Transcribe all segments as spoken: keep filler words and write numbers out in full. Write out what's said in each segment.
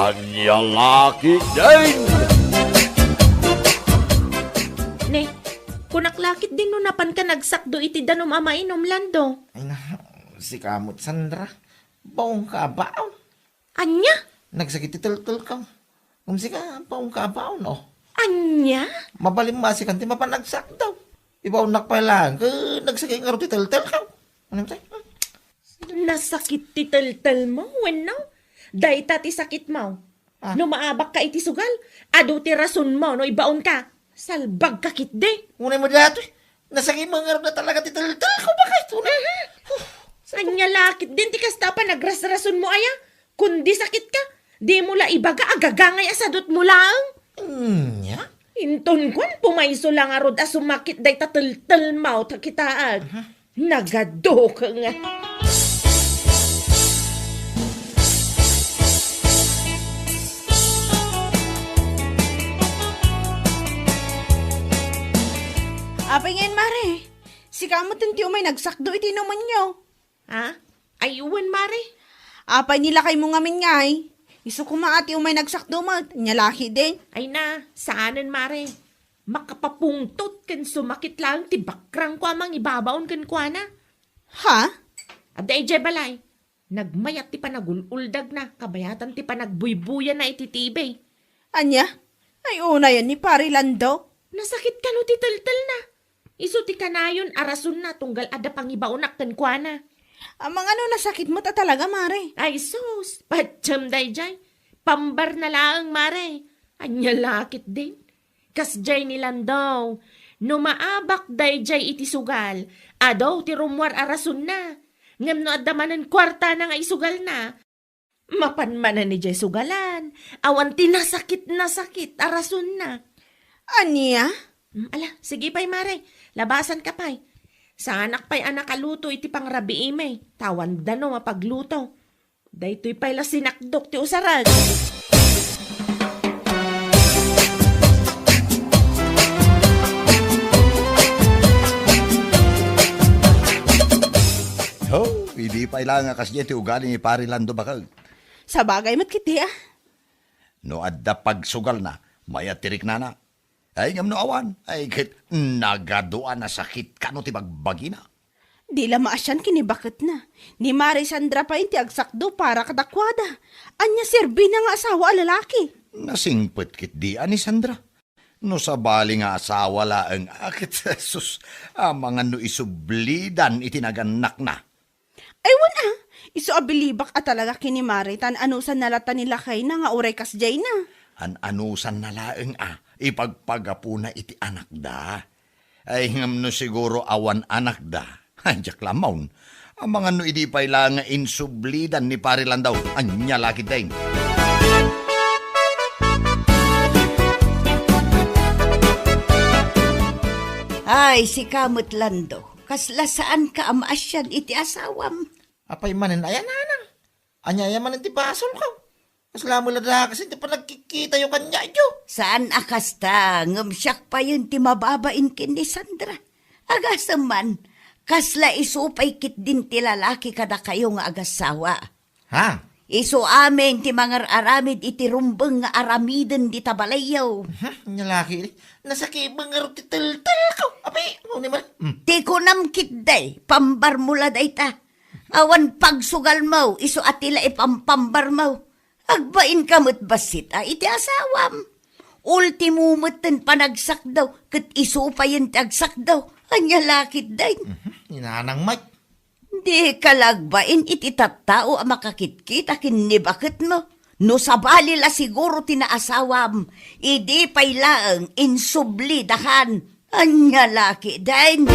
Ania la ketdin? Ne, kunak la ketdin no napanka nagsakdo iti danum a mainum, Lando. Ay na, sika met, Sandra. Baonka a baon. Ania? Nagsakit ti teltelko. Ngem sika, baonka a baon, oh. Ania? Mabalin masikan ti mapan agsakdo. Ibaonnak pay laeng, ket nagsakit ngarud ti teltelko. Ano tayo? Nasakit ti teltelmo wenno? Dayta ti sakitmo. Ah. No maabakka iti sugal, adu ti rasonmo no ibaonka. Salbagka ketdi. Unay mo daytoy. Nasakit met ngarud talaga ti teltelko, bakit? Unay. Ania la ketdin ti kasta a panagrasrasonmo aya? Kundi sakitka, dimo la ibaga a gagangay a sadutmo laeng. Ania? Inton kuan, pumayso la ngarud a sumakit dayta teltelmo ta kitaek. Aha. Nagaduka nga. Apay ngayen, Mare? Sika met ti umay nagsakdo iti inumenyo. Ha? Ay, wen, Mare. Apay ni lakaymo ngamin ngay? Isu koma a ti umay nagsakdo met, ania la ketdin? Ay na, saanen, Mare. Makapapungtot ken sumakit laeng ti bakrangko a mangibabaon kenkuana. Ha? Adda idiay balay. Nagmayat ti panagul-uldagna, kabayatan ti panagbuybuyana iti T V. Ania? Ay, unayen ni Pari Lando? Nasakit kano ti teltelna? Isu ti kanayon a rasonna tunggal adda pangibaonak kenkuana. Amangan no nasakit met a talaga, Mare? Ay, sus! Patiem daydiay. Pambarna laeng, Mare. Ania la ketdin? Kasdiay ni Lando, no maabak daydiay iti sugal, adu ti rummuar a rasonna. Ngem no adda manen kuartana nga isugalna, mapan manen idiay sugalan, awan ti nasakit-nasakit a rasonna. Ania? Mm, ala, sige pay, Mare. Labasanka pay. Saanak pay a nakaluto iti pangrabiimi, ta awan danum a pagluto. Daytoy pay la sinakdok ti usarag. Oh, idi pay la nga kasdiay ti ugali ni Pari Lando, baket. Sabagay met ketdi, a. No adda pagsugalna, mayat ti riknana. Ay, ngem no awan, ay ket nagadu a nasakit kano ti bagbagina. Di la maasian ken ni baketna. Ni Mare Sandra pay ti agsakdo para kadakuada. Ania serbina nga asawa a lalaki? Nasingpet ketdi a ni Sandra. No sabali nga asawa laeng a ket, sus, amangan no isublidan iti nagannakna. Ay, wen a, isu a bilibak a talaga ken ni Mare, ta an-anusanna latta ni lakayna nga uray kasdiayna. An-anusanna laeng a ipagpagapuna iti anakda. Ay, ngem no siguro awan anakda, ay, diak la ammo. Amangan no idi pay la nga insublidan ni Pari Lando, ania la ketdin? Ay, sika met, Lando. Kasla saanka a maasian iti asawam? Apay manen aya, nanang? Ania aya manen ti basolko? Kasla met la dakes ti panagkikkitayo kaniayo. Saan a kasta, ngem siak payen ti mababain ken ni Sandra. Agasem man, kasla isu pay ketdin ti lalaki kadakayo nga agassawa. Ha? Isu amin ti mangar-aramid iti rumbeng nga aramiden dita balayyo. Hmm, nia la ketdi. Nasakit met ngarud ti teltelko. Apay, ano ni Mar-, hmm. Ti kunam ketdi, pambarmo la dayta. Awan pagsugalmo, isu a ti la ipampambarmo. Agbainka met bassit a iti asawam. Ultimo metten panagsakdo, ket isu payen ti agsakdo. Ania la ketdin? Mhm, ni nanang Mike. Dika la agbain iti tattao a makakitkita ken ni baketmo. No sabali la siguro ti naasawam, idi pay laeng insublidakan. Ania la ketdin?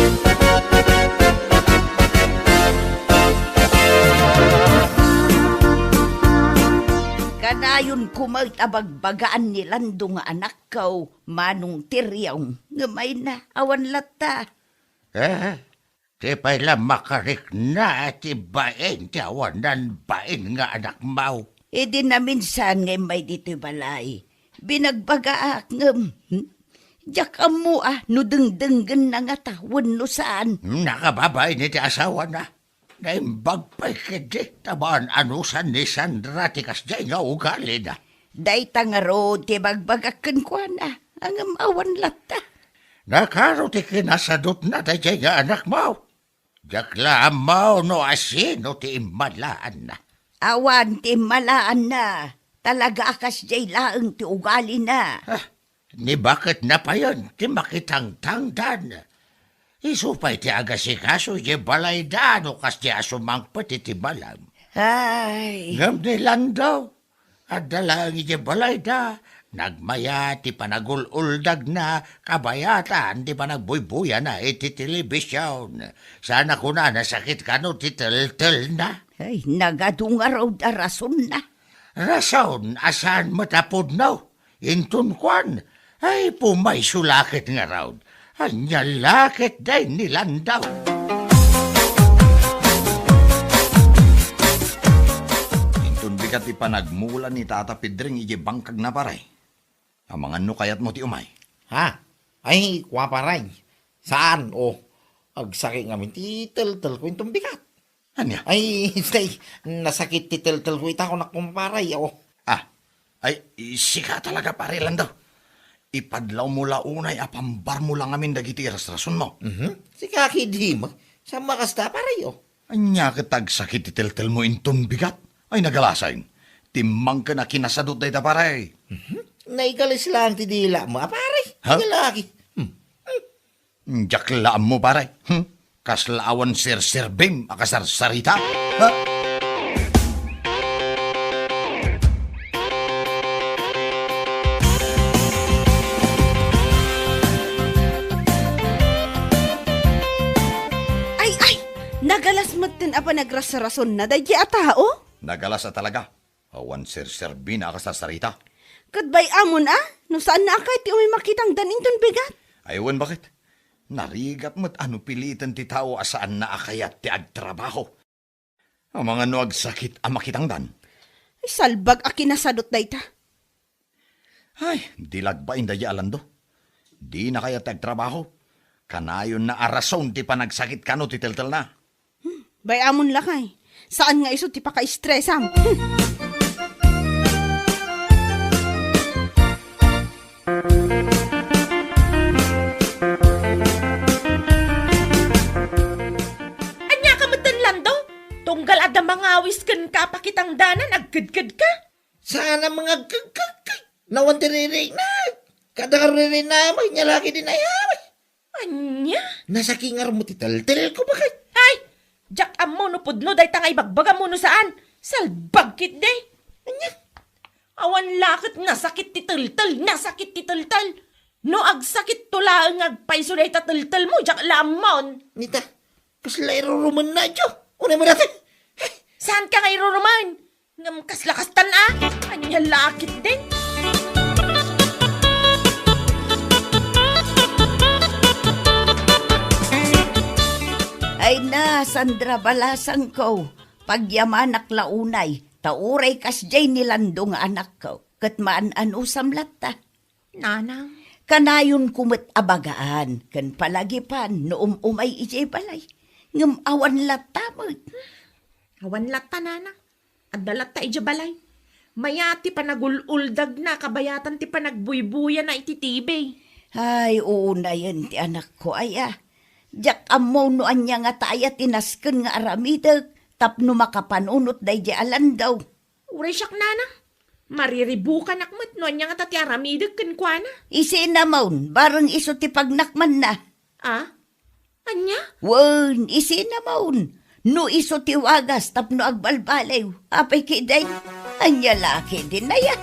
Kanayon koma met a bagbagaan ni Lando nga anakko, Manong Tiriong, ngem ay na, awan latta. Eh, ti pay la makarikna ti bain ti awanan bain nga anakmo? Idi naminsan nga immay ditoy balay, binagbagaak ngem, hmm? Diak ammo a no dengdenggenna ngata wenno saan. Nakababain iti asawana. Naimbag pay ketdi ta maan-anusan ni Sandra ti kasdiay nga Dayta ngarud ti bagbagak kenkuana, ngem awan latta. Nakaro ti kinasadutna daydiay nga anakmo? Diak la ammo no asino ti immalaanna. Awan ti immalaanna. Talaga a kasdiay laeng ti ugalina. Ah, ni baketna payen ti makitangtangdan. Isu pay ti agasikaso iti balayda no kasdiay a sumangpet iti balam. Ay. Ngem ni Lando, adda laeng iti balayda, nagmayat ti panagul-uldagna, kabayatan ti panagbuybuyana iti telebision. Saan a kuna nasakit kano ti teltelna. Ay, nagadu ngarud a rasonna. Rason a saan met a pudno. Inton kuan, ay, pumayso la ket ngarud. Ania la ket dayta ni Lando. Inton bigat ti panagmula ni Tata Pedring iti bangkagna, pare. Amangan no kayatmo ti umay. Ha? Ay, kua, pare. Saan? O, agsakit ngamin ti teltelko inton bigat. Ania? Ay, tay, nasakit ti teltelko ita, kunak, kumpare, o. Ah, ay, sika talaga, pare Lando. Ipadlawmo la unay a pambarmo la ngamin dagiti rasrasonmo. Mhm. Sika kidi mo. Saan makasta, pare, o. Ania ket agsakit ti teltelmo inton bigat? Ay, nagalasain. Timmangken a kinasadut dayta, pare. Mhm. Naigalis lang ti dila mo, a, pare. Ha? Ania la ket. Hmm. Diak la ammo, pare. Hmm? Kasla awan serserbim a kasarsarita. Ha? Ay, ay! Nagalas metten a panagrasrasonna daydiay a tao? Nagalas a talaga. Awan serserbina a kasarsarita. Ket bay-amon a, no saanna a kayat ti umay makitangdan inton bigat. Ay, wen, baket? Narigat met a no piliten ti tao a saanna a kayat ti agtrabaho. Amangan no agsakit a makitangdan. Ay, salbag a kinasadut dayta. Ay, di lagbain daydiay a Lando. Dina kayat ti agtrabaho. Kanayonna a rason ti panagsakit kano ti teltelna. Hmm, bay-amon lakay. Saan nga isu ti pakaestresam. Hmm. Ania ka metten, Lando? Tunggal adda mangawis kenka a pakitangdanan, agkedkedka? Saan a mangagkagkagkag. Nawan ti ririkna. Kada ka ririkna, ania la ket dayta. Ania? Nasakit ngarud ti teltelko, baket. Ay! Diak ammo no pudno dayta nga ibagbagam wenno saan. Salbag ketdi. Ania? Awan la ket nasakit ti teltel, nasakit ti teltel. No agsakitto laeng nga agpayso dayta teltelmo, diak la ammon. Nita, kasla irurumenna, Diyo. Unay mo dati. Saanka nga irurumen? Ngem kasla kastan a? Ania la ketdin? Ay na, Sandra balasangko, pagyamanak la unay, ta uray kasdiay ni Lando nga anakko, ket maan-anusam latta. Nanang. Kanayonko met a bagaan ken palagipan no um-umay idiay balay. Ngem awan latta met. Awan latta, Nanang. Adda latta idiay balay. Mayat ti panagul-uldagna, kabayatan ti panagbuybuyana iti T V. Ay, uunayen ti anakko aya. Diak ammo no ania ngata aya ti nasken nga aramidek tapno makapanunot daydiay a Lando. Uray siak, Nanang. Mariribukanak met no ania ngata ti aramidek kenkuana. Isina maun, bareng isu ti pagnakmanna. Ah? Ania? Wen, isina maun. No isu ti wagas tapno agbalbaliw. Apay ketdin? Ania la ketdin aya?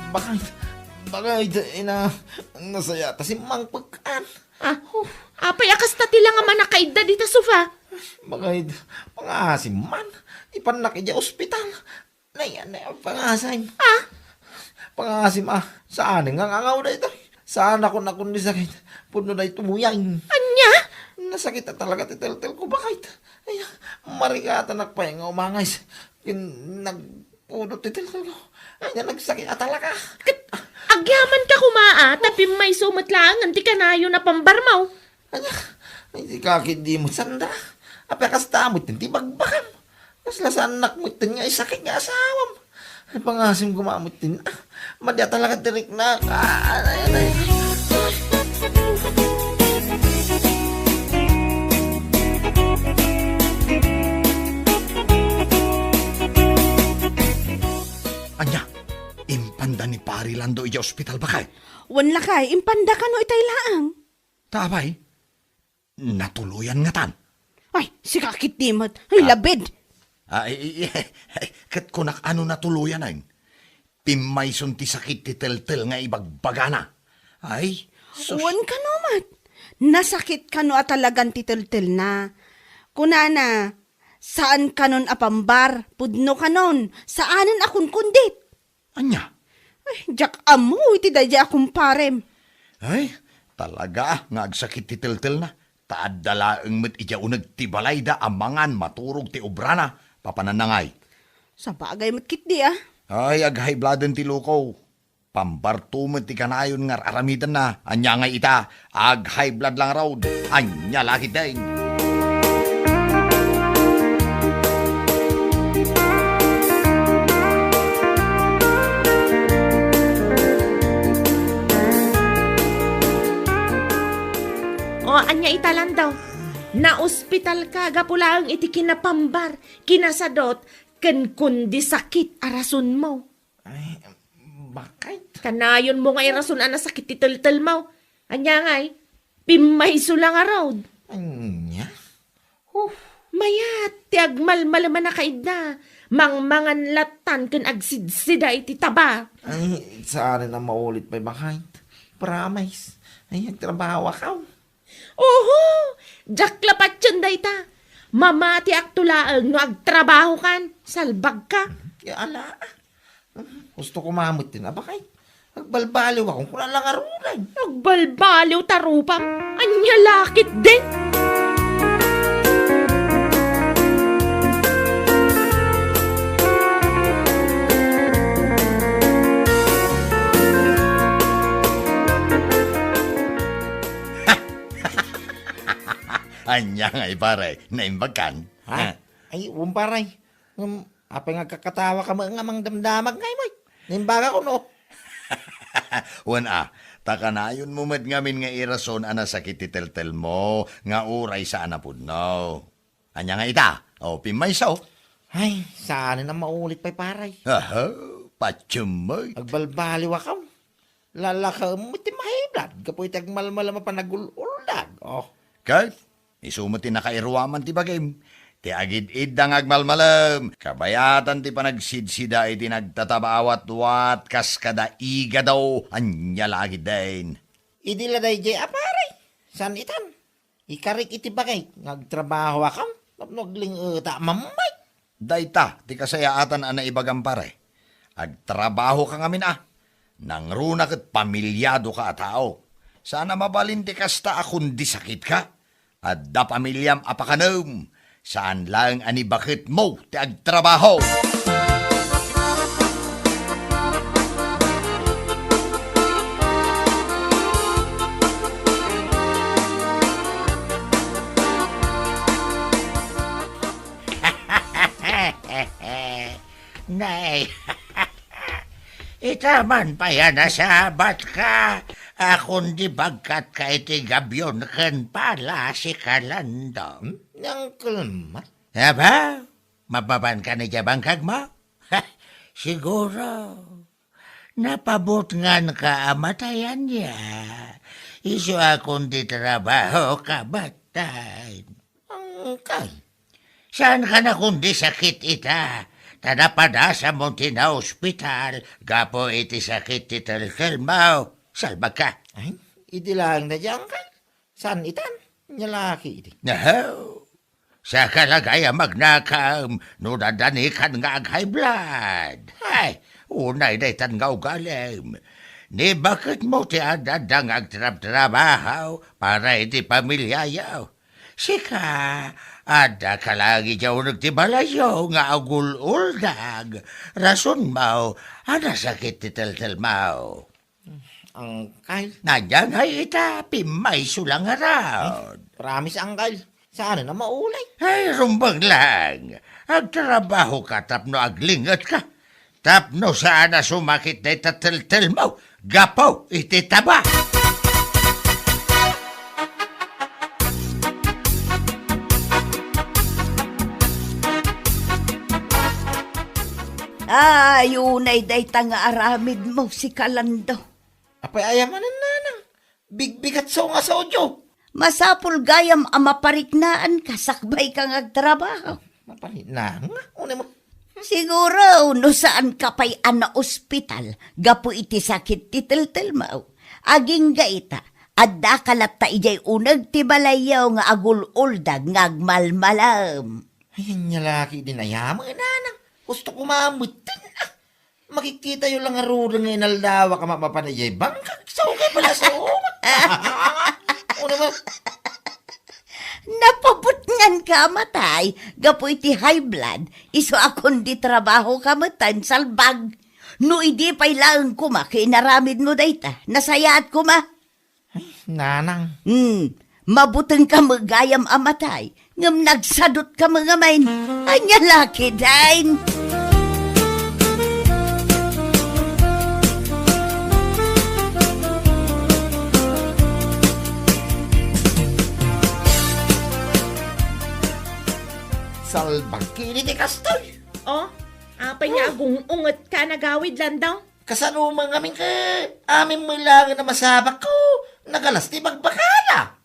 Bakit? Bakit, ina? Nasaya ta simmangpekkan. Ah, apay a kasta ti la nga manakaidda dita sofa? Bakit? Pangasim man. Ipannak idiay ospital. Nay, nay, pangasim. Ah? Pangasim, ah. Saan nga ngangaw daytoy? Saan ako nakon ni sakit? Pudno daytoy buyay. Ania? Nasakit a talaga ti teltelko, bakit? Ay, marigatanak pay nga umangis. Kin-, nagpudot ti teltelko. Ay, nagsakit a talaga. Ket, agyamanka koma, a, ta pimmayso met laengen ti kanayon a pambarmo. Ania, ay, di ka ketdi met sanda. Apay a kasta met ti bagbagam? Kasla saannak met nga isakit nga asawam. Ay, pangasim koma met ti, ah, madi a talaga ti riknak. Ah, ay, ay, ay. Ania, impanda ni Pari Lando idiay ospital, bakay? Wen, lakay, impanda kano itay laeng. Ta apay, natuloyan ngatan. Ay, sika ketdi met. Ay, ah, labid. Ah, i-, i-, ket kunak a no natuloyan, ay. Pimmayson ti sakit ti teltel nga ibagbagana. Ay, sus. Wen kano met. Nasakit kano a talagan ti teltelna. Kunana, saan kanon a pambar, pudno kanon, saanen a kunkundit. Ania? Ay, diak ammo iti daydiay a kumparem. Ay, talaga nga agsakit ti teltelna. Ta adda laeng met idiay uneg ti balayda a mangan maturog ti obrana, papananangay. Sabagay met ketdi, ah. Ay, ag-high blooden ti loko. Pambarto met ti kanayon nga ar-aramidenna. Ania ngay ita? Ag-high blood lang raud. Ania la ketdin? O, ania ita, Lando? Naospitalka gapu laeng iti kinapambar, kinasadot, ken kundi sakit a rasonmo. Ay, bakit? Kanayonmo nga irason a nasakit ti teltelmo. Ania ngay? Pimmayso la ngarud. Ania? Huh. Mayat ti agmalmalem a nakaidda. Mangmangan lattan ken agsidsida iti taba. Ay, saanen a maulit pay, bakit? Promise. Ay, agtrabaho ako. Oho! Diak la patien dayta. Mamatiakto laeng no agtrabahokan. Salbagka. Ay, ala. Gusto ko mamet din, abakay. Agbalbaliw ako, kuna lang aruray. Agbalbaliw ta rupam. Ania la ketdin? Ania ngay, pare? Naimbagkan? Ha? Ah. Ay, wen, pare. Ngem, apay nga agkakatawa ka met nga mangdamdamag ngay, moy? Naimbagak, no? Wen a, ta kanayonmo met ngamin nga irason a nasakit ti teltelmo, nga uray saan a pudno. Ania nga ita? O, pimmayso. Ay, saanen a maulit pay, pare. Aha, patiem met. Agbalbaliw ako. Lalakaem met ti mahiblad gapu iti agmalmalem a panagul-uldag. Oh. Ket isu met ti nakairuaman ti bagim. Ti agid-idda nga agmalmalem, kabayatan ti panagsidsida iti nagtataba a watwat kas kada igado, ania la ketdin. Idi la daydiay a pare, saan itan? Ikarik iti bagik nga agtrabahoakon tapno agling-eta a mammay. Dayta ti kasayaatan a naibagam, pare. Agtrabahoka ngamin a. Nangruna ket pamiliadoka a tao. Saan a mabalin ti kasta a kundi sakitka. Adda pamiliam a pakanem. Saan laeng a ni baketmo ti agtrabaho. Nay, ita man pay a nasabatka a kundi bagkatka iti gabion ken pala si Kalando. Hmm? Uncle Mat? Aba, mapapanka idiay bangkagmo? Siguro, napabutnganka a matay ania. Isu a kundi trabahoka, battay. Uncle. Saanka a kundi sakit ita, ta napadasam ti naospital gapu iti sakit ti teltelmo. Salbagka. Ay, idi laeng daydiay, Uncle. Saan itan? Nia la ketdi. Nahaw. Saka la gayam agnakam no nadanikan nga ag-high blood. Ay, unay daytan nga ugalim. Ni baketmo ti adda nga agtrabtrabaho para iti pamiliayo. Sika, addaka laeng idiay uneg ti balayyo nga agul-uldag. Rasonmo a nasakit ti teltelmo. Angkal. Nadyan hay ita, pimmayso lang ngarud. Promise, Angkal. Saan na maulay? Ay, rumbeng lang. Agtrabaho ka tapno aglinget ka. Tapno saan a sumakit dayta teltelmo gapu iti taba. Ay, unay dayta nga aramidmo, si Kalando. Apay aya manen, nanang? Bigbigat so nga sodio. Masapul gayam a mapariknaan ka sakbay ka nga agtrabaho. Mapariknaan nga? Unay mo. Siguro, no saan ka pay a naospital gapu iti sakit ti teltelmo. Agingga ita, adda ka latta idiay uneg ti balayyo nga agul-uldag nga agmalmalem. Ay, ania la ketdin aya met, nanang. Gusto ko mametten, ah. Makikitayo lang ngaruden nga inaldawak a mapapan idiay bangkak. Sao kay pala sao? Unay mo. Napabutngan ka, matay, gapu iti high blood, isu a kundi trabaho ka metten, salbag. No idi pay laeng koma ket inaramidmo dayta, nasayaat koma. Ay, nanang. Hmm, mabuteng ka met gayam a matay, ngem nagsadut ka met ngamin. Ania la ketdin? Salbag ketdi ti kastoy. Oh, apay nga agung-unget ka, nagawid, Lando? Kasano man ngamin ket amin met laengen a masabak ko, nagalas ti bagbagana.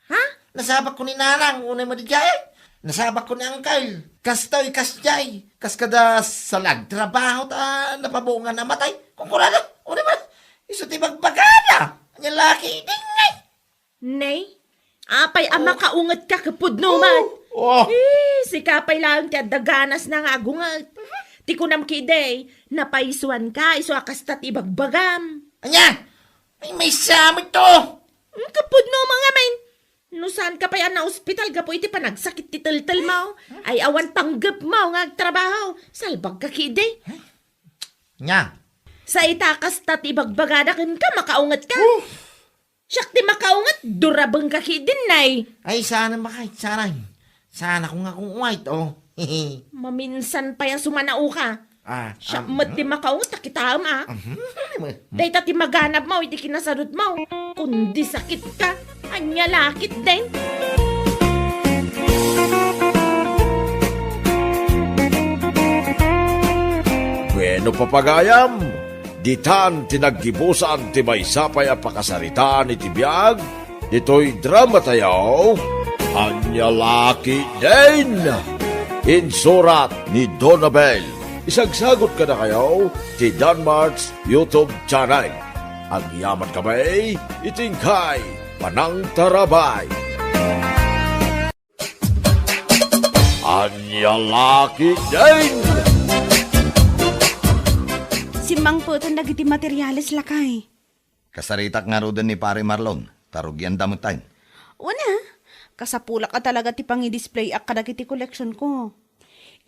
Ha? Nasabak ko ni nanang, unay mo diay. Nasabak ko ni angkel. Kastoy, kasdiay. Kas kada sa nagtrabaho ta napabungan a matay. Kunkunada, unay mo. Isu ti bagbagana. Ania la ketdin ngay. Nay, apay a makaunget ka ket pudno met. Oh. Eh, sika pay laeng ti adda ganas na nga agunget. Ti kunam ketdi, napaisuan ka, isu a kasta ti ibagbagam. Ania? Ay, maysa met to. Hmm, ket pudno met ngamin. No saan ka pay a naospital gapu iti panagsakit ti teltelmo, ay awan panggepmo nga agtrabaho, salbag ka ketdi. Ania? Sa ita kasta ti ibagbagada kenka, makaunget ka. Oh. Siak ti makaunget, durabeng ka ketdin, nay. Ay, saan a makait, saan. Saan ako nga kung uwait, oh. Maminsan pay a sumanao ka. Ah, siak um, met ti makaunget, ta kitaem, ah. Mhm. Dayta ti maganabmo iti kinasadutmo. Kundi sakit ka, ania la ketdin? Bueno, papagayam, ditan ti naggibusan ti maysa pay a pakasaritaan iti biag ditoy dramatayo, Ania la ketdin? Insurat ni Donabel. Isagsagut kadakayo ti Danmart's YouTube channel. Agyaman kami iti inkay panangtarabay. Ania la ketdin? Simmangpeten dagiti materiales, lakay. Kasaritak ngaruden ni Pare Marlon, ta rugianda metten. Wen a, kasapulak a talaga ti pangidisplayak kadagiti koleksionko.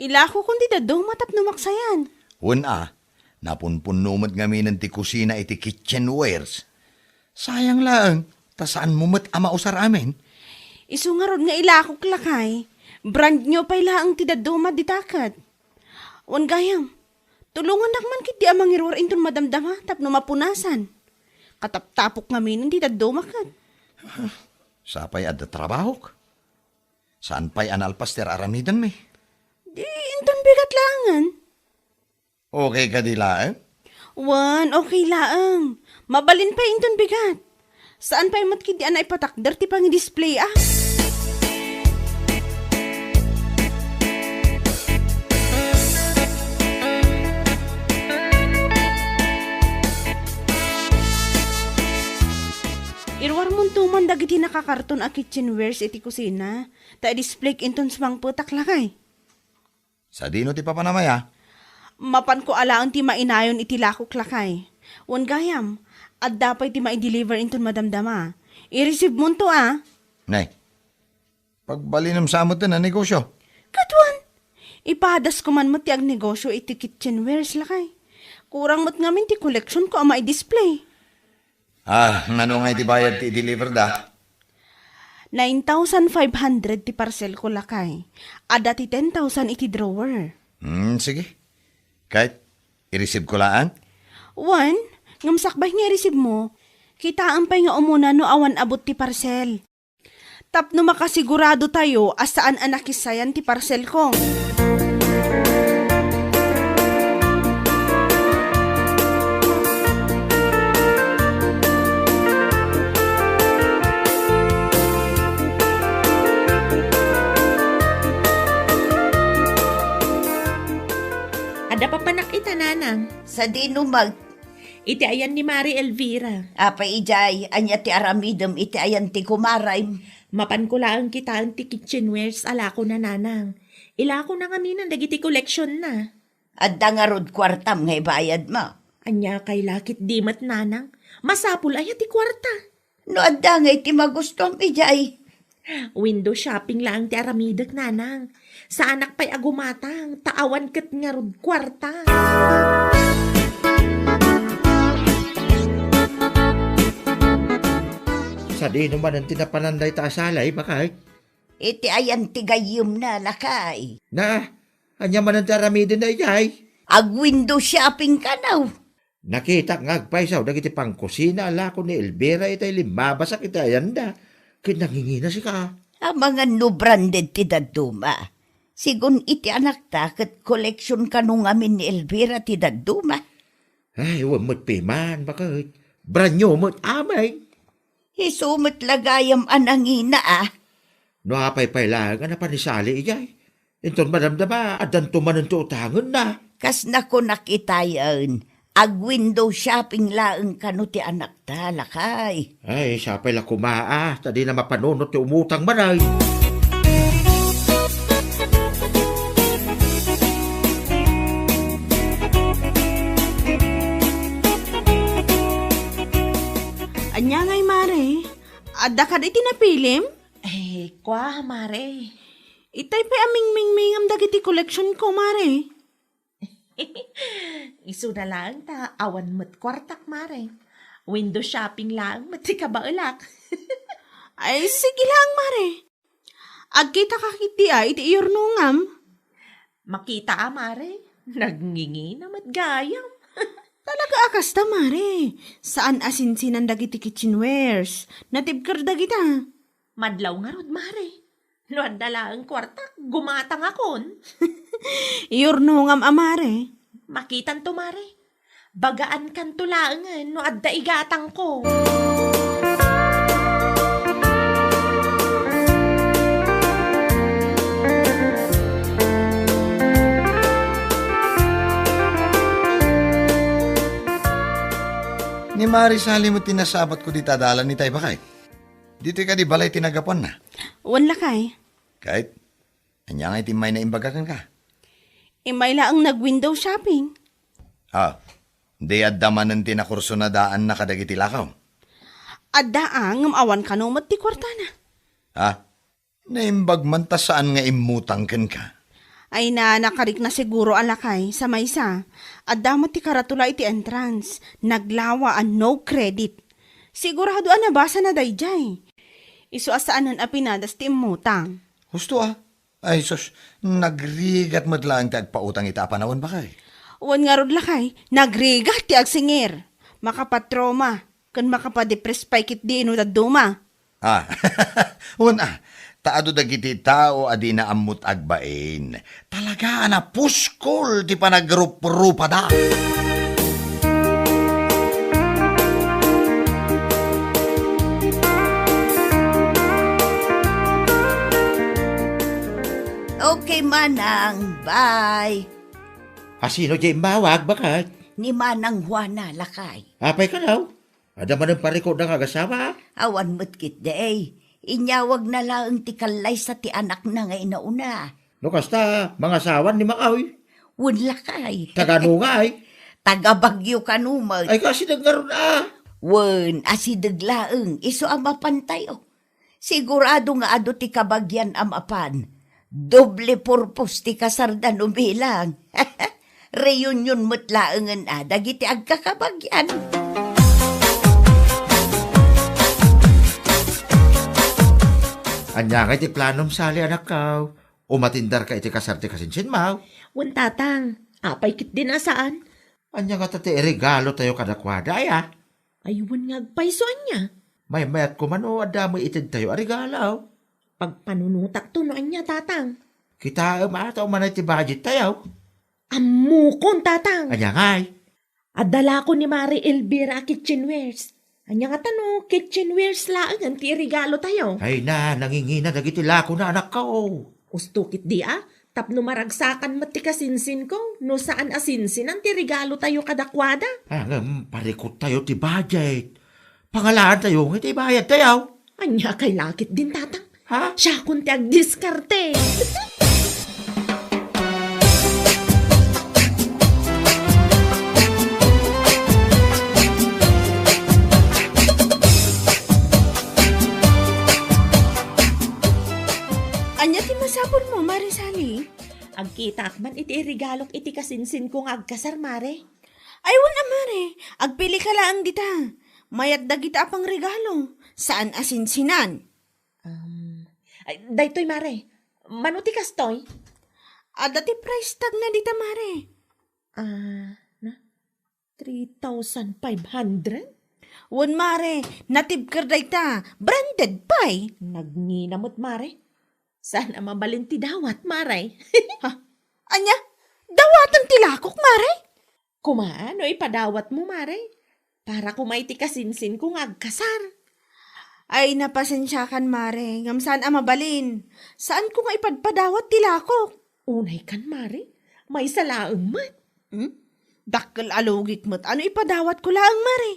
Ilakokon ti dadduma tapno maksayan. Wen a, napunpunno met ngaminen ti kusina iti kitchenwares. Sayang laeng, ta saanmo met a mausar amin. Isu ngarud nga ilakok, lakay, brand new pay laeng ti dadduma dita ket. Wen gayam, tulongannak man ketdi a mangiruar inton madamdama tapno mapunasan. Kataptapok ngaminen ti dadduma ket. Sapay adda trabahok. Saan pay a nalpas ti ar-aramidenmi? Di inton bigat laengen. Okay kadi laeng? Wen, okay laeng. Mabalin pay inton bigat. Saan pay met ketdi a naipatakder ti pangidisplay, ah. Iruarmonto man dagiti nakakarton a kitchenwares iti kusina, ta i-display inton sumangpetak, lakay. Sadino ti papanam aya? Mapanko a laeng ti mainayon iti lakok, lakay. Wen gayam, adda pay ti maideliver inton madamdama. I-receive monto, a? Ne, pagbalinem sa met a negosio. Ket wen, ipadasko man met ti agnegosio iti kitchenwares, lakay. Kurang met ngamin ti koleksionko a maidisplay. Ah, nano nga iti bayad ti i-deliver da? Nine thousand five hundred ti parcel ko, lakay. Adda ti ten thousand iti drawer. Hmm, sige. Kahit i-receive ko laan? Wen, ngem sakbay nga i-receive mo, kitaem pay nga umuna no awan abut ti parcel. Tapno makasigurado tayo a saan a nakissayan ti parcel ko. Adda papanak ita, nanang. Sadino met? Iti ayan ni Mari Elvira. Apay idiay, ania ti aramidem iti ayan ti kumarem? Mapanko laeng kitaen ti kitchenwares a lakona, nanang. Ilakona ngamin dagiti koleksionna. Adda ngarud kuartam nga ibayadmo? Ania kay lakit di met, nanang? Masapul aya ti kuarta? No adda nga iti magustuam idiay. Window shopping laeng ti aramidek, nanang. Saanak pay a gumatang, ta awan ket ngarud kuarta. Sadino manen ti napanan dayta a salay, bakay? Iti ayan ti gayyemna, lakay. Na, ania manen ti aramidenna idiay? Ag-window shopping kano? Nakitak nga agpaysaw dagiti pangkusina a lako ni Elvira itay limmabasak iti ayanda, ket nangingina sika. Amangan no branded ti dadduma. Sigun iti anakta ket koleksyon kano ngamin ni Elvira ti dadduma. Ay, wen met piman, baket. Brand new met amin. Isu met la gayam a nangina, a. No apay pay laeng a napanisali idiay. Inton madamdama, addanto manen ti utangenna. Kas nakunak itayen, ag-window shopping laeng kano ti anakta, lakay. Ay, sapay la koma, a, ta dina mapanunot ti umutang manen. Ania ngay, Mare? Adda kadi ti napilim? Eh, kua, Mare. Itay pay a mingmingmingam dagiti koleksyon ko, Mare. Isuna laeng ta awan met kuartak, Mare. Window shopping laeng met ti kabaelak. Ay, sige laeng, Mare. Agkita ka iti, a, iti iyurnongam? Makita a, Mare. Nagngingina met gayam. Talaga a kasta, Mare. Saan a sinsinan dagiti kitchenwares. Natibker dagita. Madlaw ngarud, Mare. No adda laeng kuartak, gumatangakon. Iyurnongam a, Mare. Makitanto, Mare. Bagaankanto laengen no adda igatangko. Ni Mare Sally met ti nasabatko dita dalan itay, bakay. Ditoy kadi balay ti nagapuanna? Wen, lakay. Ket, ania ngay ti immay naimbagak kenka? Immay laeng nag-window shopping. Ah, di adda manen ti nakursunadaanna kadagiti lakaw? Adda a, ngem awan kano met ti kuartana. Ah, naimbag man ta saan nga immutang kenka. Ay na, nakarikna siguro a, lakay, sa maysa. Adda met ti karatula iti entrance. Naglawa a no credit. Sigurado a nabasana daydiay. Isu a saanen a pinadas ti immutang. Husto a. Ay sus, nagrigat met laeng ti agpautang ita a panawen, bakay. Wen ngarud, lakay, nagrigat ti agsingir. Makapatrauma ken makapadepress pay ketdi no dadduma. Ah, wen a, ta adu dagiti tao a dina ammot agbain. Talaga a napuskol ti panagrup-rupada. Okay, Manang. Bye. Asino diay immawag, bakay? Ni Manang Juana, lakay. Apay kano? Adda manen parikutda nga agasawa? Awan met ketdi. Inyawagna laeng ti kallaysa ti anakna nga inauna. No kasta, mangasawan ni Makaw? Wen, lakay. Taga no ngay? Taga Baguio kano met. Ay, kasideg ngarud a. Wen, asideg laeng, isu a mapantayo. Sigurado nga adu ti kabagian a mapan. Doble purpose ti kasarda no bilang. Reunion met laengen a dagiti agkakabagian. Ania ngay ti planom, Sally, anakko? Umatenderka iti kasar ti kasinsinmo? Wen, Tatang. Apay ketdin a saan? Ania ngata ti iregalotayo kadakuada, aya? Ay, wen nga agpayso, ania? Maymayat koma no adda met itedtayo a regalo. Pagpanunotakto no ania, Tatang. Kitaem a ta umanay ti budgettayo. Ammokon, Tatang. Ania ngay? Adda lako ni Mare Elvira a kitchenwares. Ania ngata no kitchenwares laengen ti iregalotayo? Ay na, nangingina dagiti lakona, anakko. Usto ketdi a, tapno maragsakan met ti kasinsinko, no saan a sinsinan ti regalotayo kadakuada. Ah, ngem parikuttayo ti budget. Pangalaantayo nga iti bayadtayo. Ania kay la ketdin, Tatang? Ha? Siakon ti agdiskarte. Ania ti masapulmo, Mare Sally? Agkitaak man iti iregalok iti kasinsinko nga agkasar, Mare. Ay, wen a, Mare. Agpilika laeng dita. Mayat dagita a pangregalo. Saan a sinsinan. Um, ay, daytoy, Mare. Mano ti kastoy? Adda ti price tagna dita, Mare. Ah, na? Three thousand five hundred? Wen, Mare, natibker dayta. Branded pay. Nagngina met, Mare. Saan a mabalin ti dawat, Mare? Ha? Ania? Dawaten ti lakok, Mare? Koma, no ipadawatmo, Mare. Para koma iti kasinsinko nga agkasar. Ay, napasensiakan, Mare, ngem saan a mabalin. Saanko nga ipadpadawat ti lakok. Unaykan, Mare. Maysa laeng met. Hmm? Dakkel a lugik met. Ano ipadawatko laeng, Mare?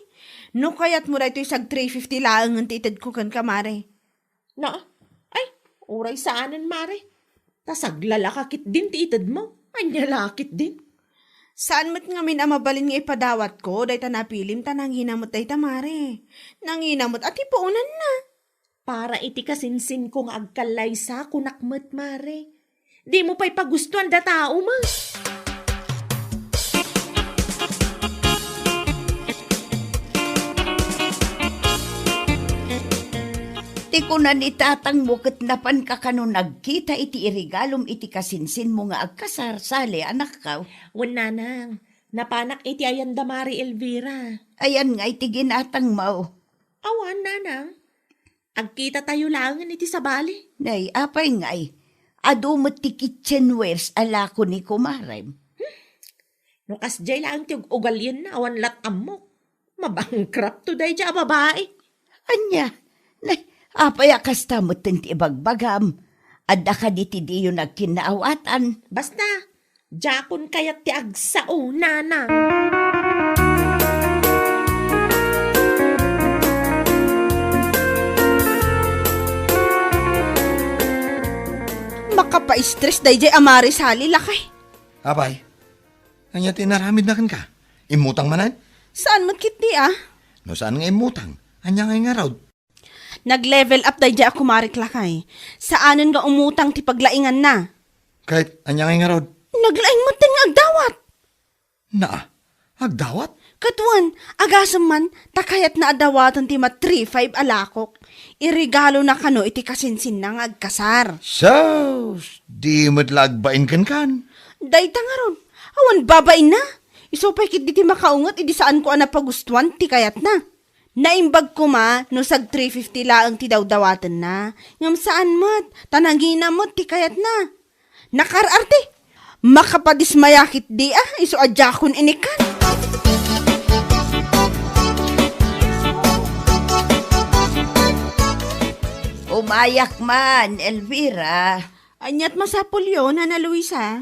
No kayatmo daytoy sag three fifty laengen ti itedko kenka, Mare. Na, ay, uray saanen, Mare. Ta saglalaka ketdin ti itedmo. Ania la ketdin? Saan met ngamin a mabalin nga ipadawatko dayta napilim ta nangina met dayta, Mare. Nangina met a ti puonanna. Para iti kasinsinko nga agkallaysa, kunak met, Mare. Dimo pay pagustoan da tao, ma. Ti kuna ni tatangmo ket napanka kano nagkita iti iregalom iti kasinsinmo nga agkasar, Sally, anakko? Wen, nanang. Napanak iti ayan da Mare Elvira. Ayan ngay ti ginatangmo? Awan, nanang. Agkitatayo laengen iti sabali. Nay, apay ngay? Adu met ti kitchenwares a lako ni kumarem. Hmm? No kasdiay laeng ti ug-, ugalienna, awan lat ammok. Mabankrupt to daydiay a babai. Ania? Nay, apay a kasta metten ti ibagbagam? Adda kadi ti diyo nagkinnaawatan? Basta, diakon kayat ti agsao, nana. Makapaistres daydiay a Mare Sally, lakay. Apay, ania ti inaramidna kenka? Immutang manen? Saan met ketdi a? No saan nga immutang, ania ngay ngarud? Nag-level up daydiay a kumarek, lakay. Saanen nga umutang ti paglainganna. Ket ania ngay ngarud? Naglaing metten nga agdawat. Naa, agdawat? Ket wen, agasem man, ta kayatna a dawaten ti ma-three five a lakok. Iregalona kano iti kasinsinna nga agkasar. Sus, di met la agbain kenkan. Dayta ngarud, awan babainna. Isu pay ketdi ti makaunget idi saanko a napagustuan ti kayatna. Naimbag koma no sag three fifty laeng ti dawdawatenna, ngem saan met, ta nangina met ti kayatna. Nakaar-arte! Makapadismaya ketdi a, isu a diakon inikkan. Umayak man, Elvira. Aniat masapulyo, Nana Luisa?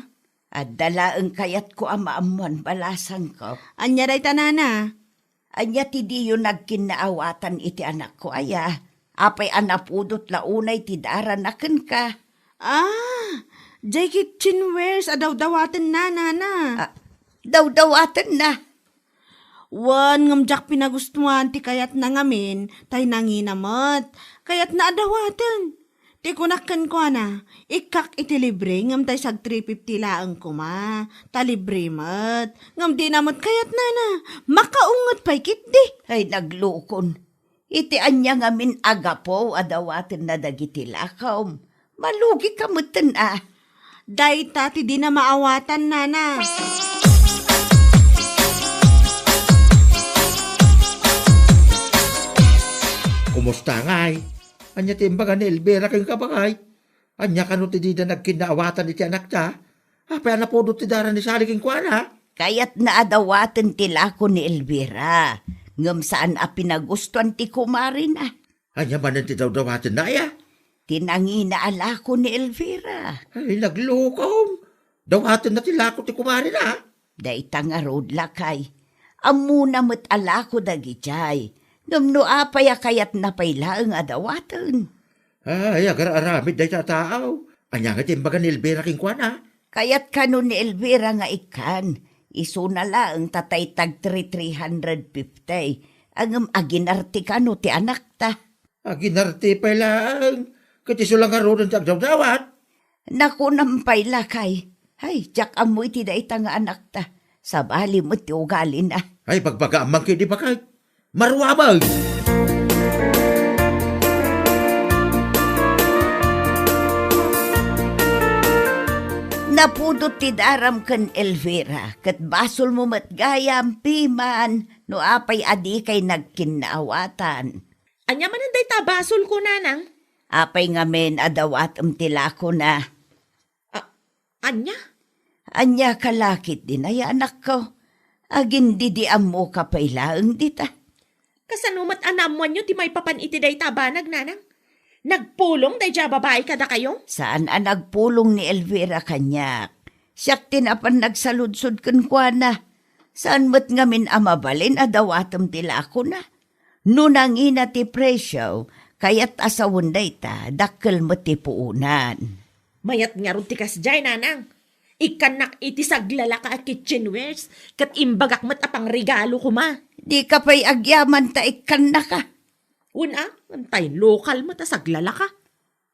Adda laeng kayatko a maammuan balasangko. Ania dayta, Nana? Ania ti diyo nagkinnaawatan iti anakko aya? Apay a napudot la unay ti darana kenka? Ah, jay kitchenwares a dawdawatenna, nana. Ah, dawdawatenna? Wen, ngem diak pinagustuan ti kayatna ngamin, tay nangina met. Kayatna a dawaten. Ti kunak kenkuana, ikkak iti libre ngem tay sag three fifty laeng koma, ta libre met. Ngem dina met kayatnana, makaunget pay ketdi. Ay, naglukon. Iti ania ngamin a gapu a dawatenna dagiti lakom, malugika metten a. Dayta ti dina maawatan, Nana. Kumusta ngay? Ania ti imbaga ni Elvira kenka, baket? Ania kano ti dida nagkinnaawatan iti anakta? Apay a napudot ti dara ni Sally kenkuana? Kayatna a dawaten ti lako ni Elvira, ngem saan a pinagustuan ti kumarina. Ania manen ti dawdawatenna, aya? Ti nangina a lako ni Elvira. Ay, naglukom. Dawatenna ti lako ti kumarina. Dayta ngarud, lakay. Ammona met a lako dagidiay. Ngem no apay a kayatna pay laeng a dawaten? Ay, agar-aramid dayta a tao. Ania nga ti imbaga ni Elvira kenkuana? Kayat kano ni Elvira nga ikkan. Isuna laeng ta tay tag three, three hundred fifty. Ngem aginarte kano ti anakta. Aginarte pay laeng. Ket isu la ngaruden ti agdawdawat. Nakunam pay, lakay. Ay, diak ammo iti dayta nga anakta. Sabali met ti ugalina. Ay, bagbagaam man ketdi, baket. Maruameng! Napudot ti daram ken Elvira, ket basolmo met gayam, piman, no apay a dikay nagkinnaawatan. Ania manen dayta a basolko, Nanang? Apay ngamin a dawatem ti lakona? A-, ania? Ania ka la ketdin, aya, anakko? Agindidiammoka pay laeng dita. Kasano met a naammoanyo ti maipapan iti dayta a banag, Nanang? Nagpulong daydiay a babai kadakayo? Saan a nagpulong ni Elvira kaniak. Siak ti napan nagsaludsod kenkuana. Saan met ngamin a mabalin a dawatem ti lakona. No nangina ti presio, kayat a sawen dayta, dakkel met ti puonan. Mayat ngarud ti kasdiay, Nanang. Ikkannak iti saglalaka a kitchenwares, ket imbagak met a pangregalo koma. Dika pay agyaman ta ikkannaka. Wen a, tay lokal met a saglalaka.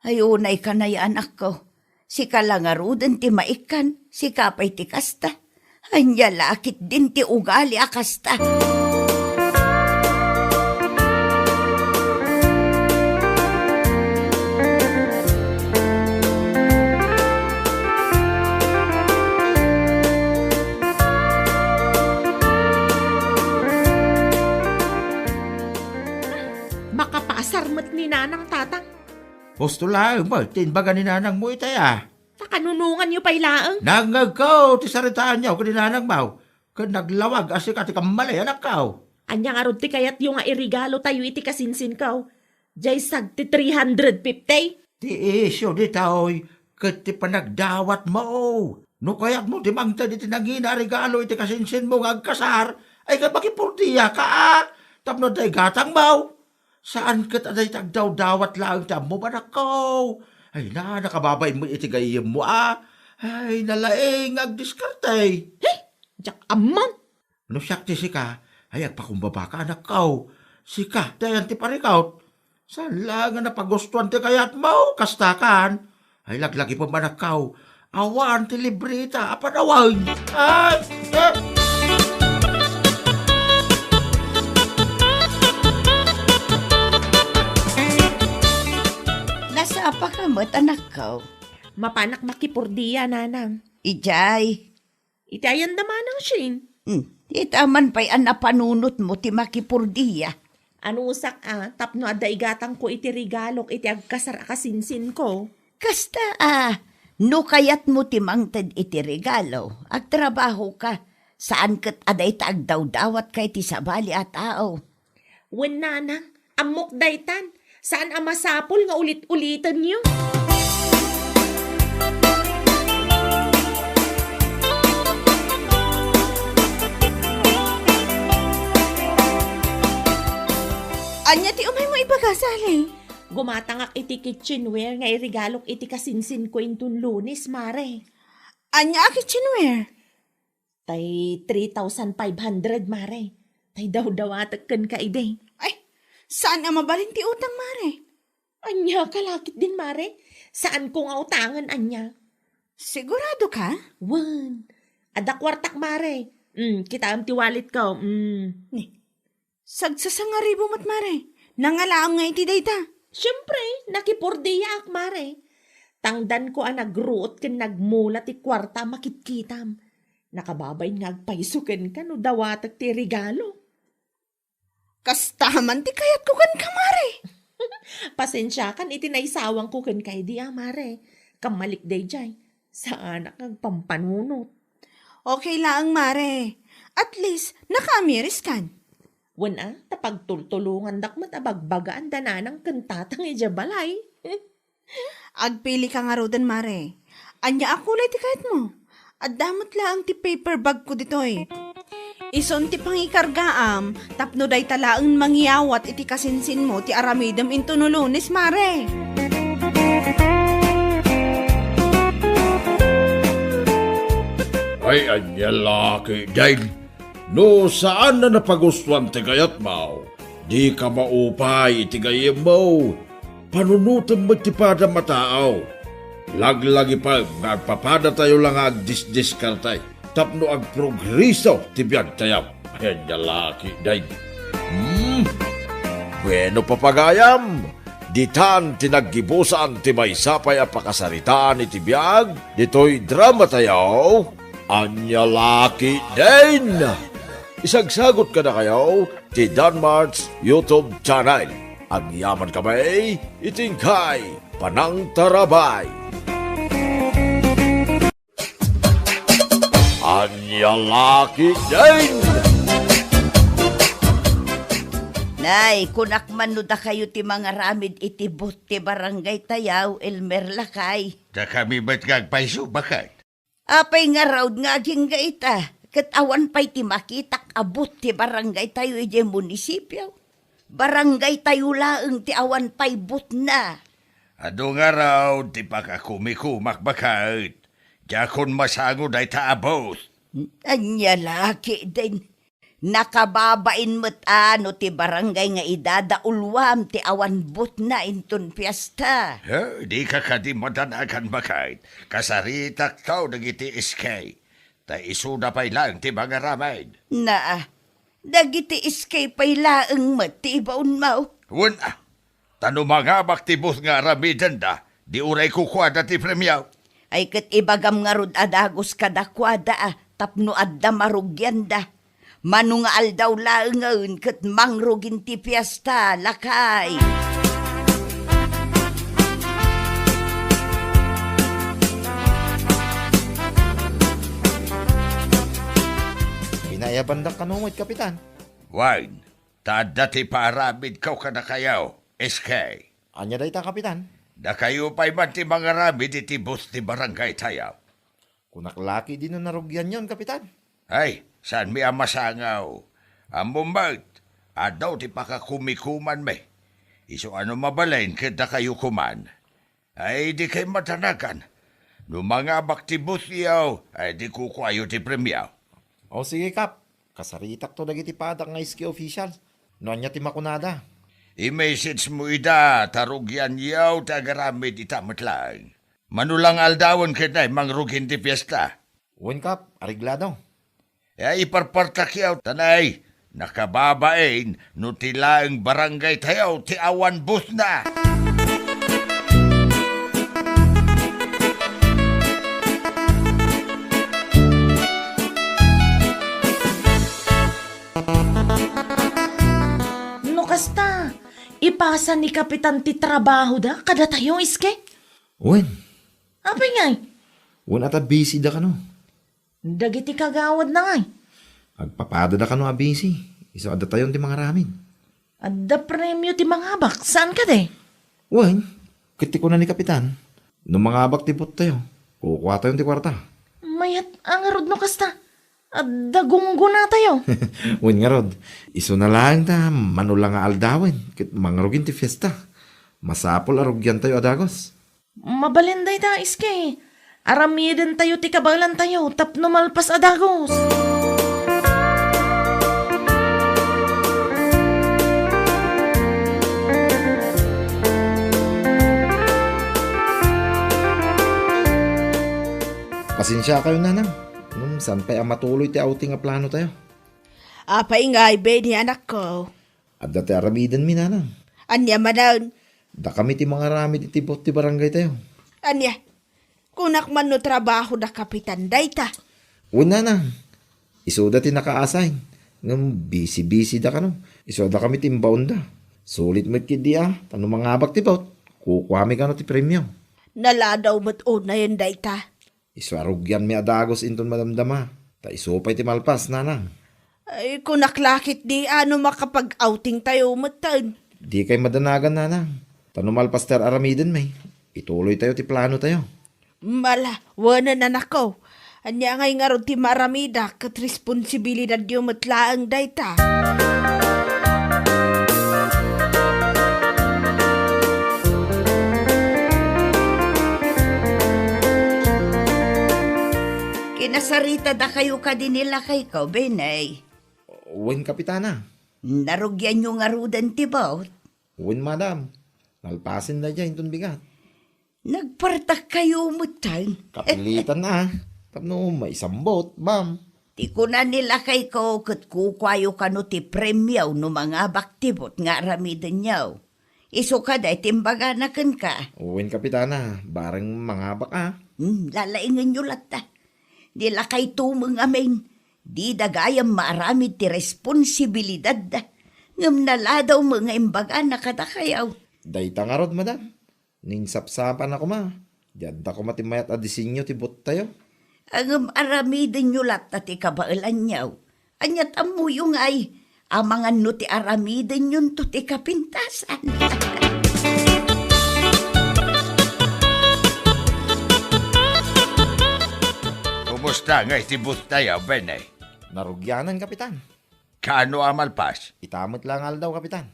Ay, unay ka nay, anakko. Sika la ngaruden ti maikkan, sika pay ti kasta. Ania la ketdin ti ugali a kasta? Makapaasar met ni Nanang, Tatang. Husto laeng met ti imbaga ni nanangmo itay a. Ta kanunonganyo pay laeng? Nangngegko ti saritaanyo ken ni nanangmo, ken naglawag a sika ti kammali, anakko. Ania ngarud ti kayatyo nga iregalo tayo iti kasinsinko? Diay sag ti three hundred fifty? Ti isyu ditoy, ket ti panagdawatmo. No kayatmo ti mangted iti nangina a regalo iti kasinsinmo nga agkasar, ay ket makipordiaka, a, tapno adda igatangmo. Saan ket a dayta agdawdawat laeng ti ammom, anakko. Ay na, nakababain met iti gayyemmo a. Ay, nalaing nga agdiskarte. He! Diak ammo. No siak ti sika, ay agpakumbabaka, anakko. Sika, dayan ti parikot. Saan laeng a napagustuan ti kayatmo, kastakan. Ay, laglagipem, anakko. Awan ti libreta a panawen. Ay, eh. Nasapaka met, anakko. Mapanak makipordia, nanang. Idiay. Iti ayan da manang Shane? Hmm, ita man pay a napanunotmo ti makipordia. Anusak a, tapno adda igatangko iti regalok iti agkasar a kasinsinko. Kasta a, no kayatmo ti mangted iti regalo, agtrabahoka. Saan ket a dayta agdawdawatka iti sabali a tao. Wen, nanang, ammok daytan. Saan a masapul nga ulit-ulitenyo. Ania ti umaymo ibaga, Sally? Gumatangak iti kitchenware nga iregalok iti kasinsinko inton Lunes, mare. Ania a kitchenware? Tay three thousand five hundred, mare. Tay dawdawatek kenka idi. Ay, saan a mabalin ti utang, mare? Ania ka la ketdin, mare? Saanko nga utangen ania. Sigurado ka? Wen. Adda kuartak, mare. Mm, kitaem ti walletko. Mm. Ni, sagsasangaribu met, mare. Nangalaam nga iti dayta? Siempre, nakipordiaak, mare. Tangdanko a nagruot ken nagmula ti kuarta a makitkitam. Nakababain nga agpayso kenka no dawatek ti regalo. Kasta man ti kayatko kenka, mare. Pasensiakan iti naisawangko kenka idi a, mare. Kammalik daydiay. Saanak nga agpampanunot. Okay laeng, mare. At least, nakaamiriskan. Wen a, ta pagtultulongandak met a bagbagaan da nanang ken tatang idiay balay. Agpili ka ngaruden, mare. Ania a kulay ti kayatmo? Adda met laeng ti paper bagko ditoy. Isun ti pangikargaam tapno dayta laeng mangyawat iti kasinsinmo ti aramidem intono Lunes, mare. Ay, ania la ketdin. No saan a napagustuan ti kayatmo, dika maupay iti gayyemmo. Panunotem met ti padam a tao. Laglagipem nga agpapadatayo la nga agdisdiskarte tapno agprogreso ti biagtayo. Ania la ketdin. Hmm. Bueno, papagayam, ditan ti naggibusan ti maysa pay a pakasaritaan iti biag ditoy dramatayo. Ania la ketdin. Isagsagot kadakayo ti Danmart's YouTube channel. Agyamankami iti inkay panangtarabay. Ania la ketdin. Nay, kunak man no dakayo ti mangaramid iti booth ti barangaytayo, Elmer, lakay. Dakami met nga agpayso, baket. Apay ngarud nga agingga ita, ket awan pay ti makitak a booth ti barangaytayo idiay munisipio? Barangaytayo laeng ti awan pay boothna. Adu ngarud ti pakakumikumak, baket. Diakon masango dayta a booth. Ania la ketdin. Nakababain met a no ti barangay nga idadauluam ti awan boothna inton fiesta. He, dika kadi madanagan, baket. Kasaritakto dagiti S K. Ta isuda pay laeng ti mangaramid. Naa, dagiti S K pay laeng met ti ibaonmo. Wen a, ta no mangabak ti booth nga aramidenda, di uray kukuada ti premio. Ay ket ibagam ngarud a dagus kadakuada a tapno adda marugianda. Mano nga aldaw laengen ket mangrugin ti fiesta, lakay. Pinaiyabandak kano met, Kapitan. Wen, ta adda ti paaramidko kadakayo, S K. Ania dayta, Kapitan? Dakayo pay man ti mangaramid iti booth ti barangaytayo. Kunak la ketdin no narugianyon, Kapitan. Ay, saanmi a masango. Ammom met, adu ti pakakumikumanmi. Isu a no mabalin ket dakayo koman. Ay, dikay madanagan. No mangabak ti boothyo, ay di kukuayo ti premio. O sige, Kap. Kasaritakto dagiti padak nga S K official. No ania ti makunada? I-messagemo ida ta rugianyo ti agaramid ita met laeng. Mano la nga aldawen ket ay mangrugin ti fiesta. Wen, Kap, areglado. E, iparpartakyo, ta nay, nakababain no ti laeng barangaytayo ti awan boothna. No kasta, ipasa ni Kapitan ti trabahoda kadatayo, S K? Wen. Apay ngay? Wen, ata busy da kano. Dagiti kagawadna ngay? Agpapadada kano a busy. Isu adda tayon ti mangaramid. Adda premio ti mangabak. Saan kadi? Wen, ket ti kuna ni Kapitan, no mangabak ti boothtayo, kukuatayon ti kuarta. Mayat a ngarud no kasta. Adda gunggonatayo. Wen ngarud, isuna laeng ta mano la nga aldawen ket mangrugin ti fiesta. Masapul a rugiantayo a dagus. Mabalin dayta, S K. Aramidentayo ti kabaelantayo tapno malpas a dagus. Pasensiakayo, Nanang, ngem saan pay a matuloy ti outing a planotayo. Apay ngay, Benny, anakko? Adda ti aramidenmi, Nanang. Ania manen? Dakami ti mangaramid iti vote ti barangaytayo. Ania? Kunak man no trabaho da kapitan dayta. Wen, nanang. Isuda ti naka-assign. Ngem bisi-bisi da kano. Isuda kami ti imbaonda. Sulit met ketdi a, ta no mangabak ti vote, kukuami kano ti premio. Naladaw met unayen dayta. Isu a rugianmi a dagus inton madamdama. Ta isu pay ti malpas, nanang. Ay, kunak la ketdi a no makapag-outing tayo metten. Dikay madanagan, nanang. Ta no malpas ti ar-aramidenmi, ituloy tayo ti plano tayo. Mala, wen, anakko. Ania ngay ngarud ti maaramidak ket responsibilidadyo met laeng dayta. Kinasarita dakayo kadi ni lakayko, Benay? Wen, Kapitana. Narugianyo ngaruden ti vote? Wen, madam. Nalpasen daydiay inton bigat. Nagpartak kayo metten. Kapilitan a. Tapno maisambot, ma'am. Ti kuna ni lakayko ket kukuayo kano ti premio no mangabak ti vote nga aramidenyo. Isu kadi ti imbagana kenka. Wen, Kapitana, bareng mangabak a. Hmm, lalaingenyo latta. Ni lakayto met ngamin, dida gayam maaramid ti responsibilidadda. Ngem naladaw met nga imbagana kadakayo. Dayta ngarud, madam. Ninsapsapan a koma. Di adda koma ti mayat a disenyo ti vote tayo. Ngem aramidenyo latta ti kabaelanyo. Ania't ammoyo ngay, amangan no ti aramidenyonto ti kapintasan. Kumusta ngay ti vote tayo, Benay? Narugianan, Kapitan. Kaano a malpas? Ita met la nga aldaw, Kapitan.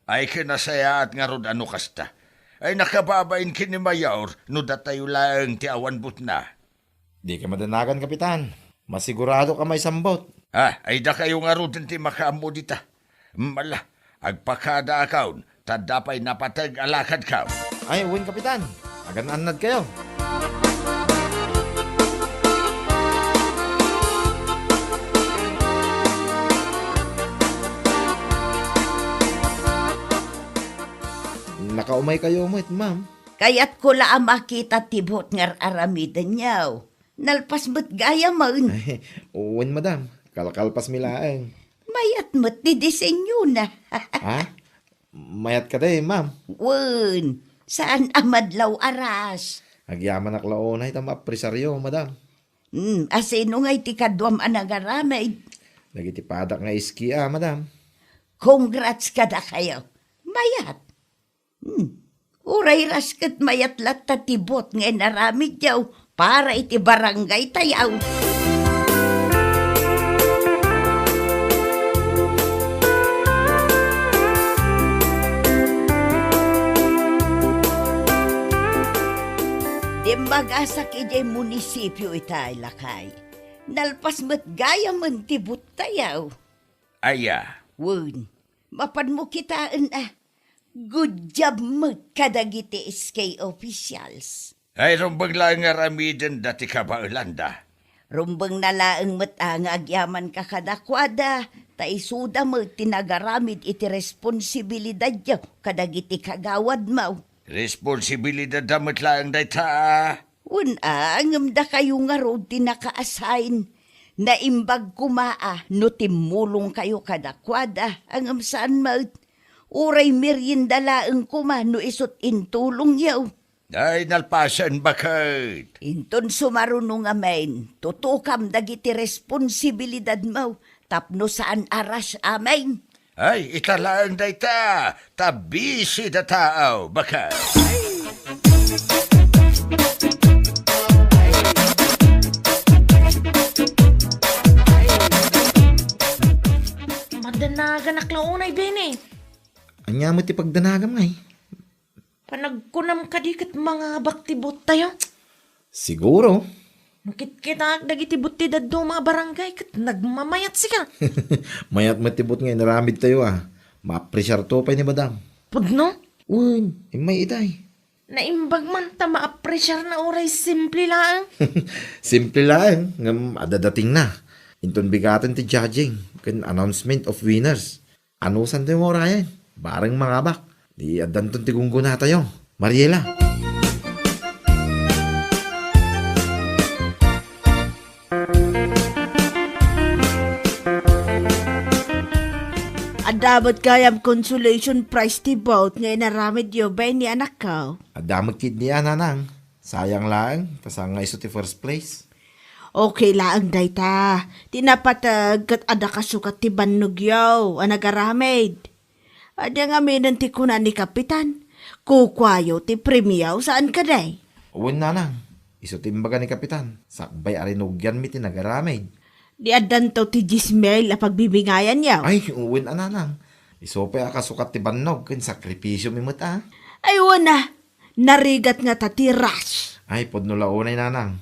Ay, ken nasayaat ngarud a no kasta. Ay, nakababain ken ni Mayor no datayo laeng ti awan butna. Dika madanagan, Kapitan. Masiguradok a maisambot. Ah, ay, dakayo ngaruden ti makaammo dita. Mala, agpakadaakayon, ta adda pay napateg a lakadkayo. Ay, wen, Kapitan. Agan-annadkayo. Nakaumaykayo met, ma'am. Kayatko la a makita ti vote nga ar-aramidenyo. Nalpas met gayamen. Wen, madam. Kalkalpasmi laeng. Mayat met ti disenyona. Ha? Mayat kadi, ma'am? Wen, saan a madlaw a ras. Agyamanak la unay ta maapresaryo, madam. Hmm, asino ngay ti kaduam a nangaramid? Dagiti padak nga iski a, madam. Congrats kadakayo. Mayat. Hmm. Uray ras ket mayat latta ti vote nga inaramidyo para iti barangaytayo. Dimmagasak idiay munisipio itay, lakay. Nalpas met gayamen ti vote tayo. Aya? Wen, mapanmo kitaen a good job met kadagiti S K officials. Ay, rumbeng laeng nga aramidenda ti kabaelanda. Rumbengna laeng met a nga agyamanka kadakuada, ta isuda met ti nagaramid iti responsibilidadyo kadagiti kagawadmo. Responsibilidadda met laeng dayta. Wen a, ngem dakayo ngarud ti naka-assign. Naimbag koma a no timmulongkayo kadakuada, ngem saan met. Uray merienda laeng koma no isut' intulongyo. Ay, nalpasen, baket. Inton sumaruno ngamin, tutukam dagiti responsibilidadmo tapno saan a ras amin. Ay, ita laeng dayta, ta busy da tao, baket. Madanaganak la unay, Benny. Ania met ti pagdanagam ngay? Panagkunam kadi ket mangabak ti vote tayo? Siguro. Makitkitaak dagiti vote ti dadduma a barangay ket nagmamayat sika. Mayat met ti vote nga inaramid tayo a. Maapresiarto pay ni madam. Pudno? Wen, immay itay. Naimbag man ta maapresiarna uray simple laeng. Simple laeng, ngem adda datingna. Inton bigaten ti judging ken announcement of winners. Anusanto nga urayen? Bareng mangabak. Di addanton ti gunggonatayo. Mariela. Adda met gayam consolation prize ti boat nga inaramidyo, Benny, anakko? Adda met ketdi a, nanang. Sayang laeng, ta saan nga isu ti first place. Okay laeng dayta. Ti napateg ket adda kasukat ti bannogyo a nagaramid. Ania ngaminen ti kuna ni Kapitan? Kukuayo ti premio, saan kadi? Wen, nanang. Isu ti imbaga ni Kapitan. Sakbay a rinugianmi ti nagaramid. Di addanto ti diez mil a pagbibingayanyo? Ay, wen a, nanang. Isu pay a kasukat ti bannog ken sakripisiomi met a. Ay, wen a. Narigat ngata ti rush. Ay, pudno la unay, nanang.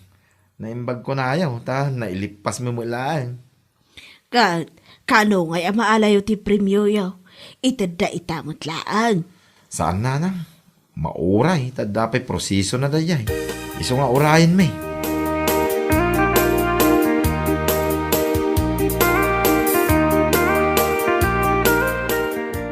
Naimbag kunayo, ta nailippasmi met laeng. Ket, kano ngay a maalayo ti premioyo? Itedda ita met laeng. Saan, nanang. Mauray, ta adda pay prosesona daydiay. Isu nga urayenmi.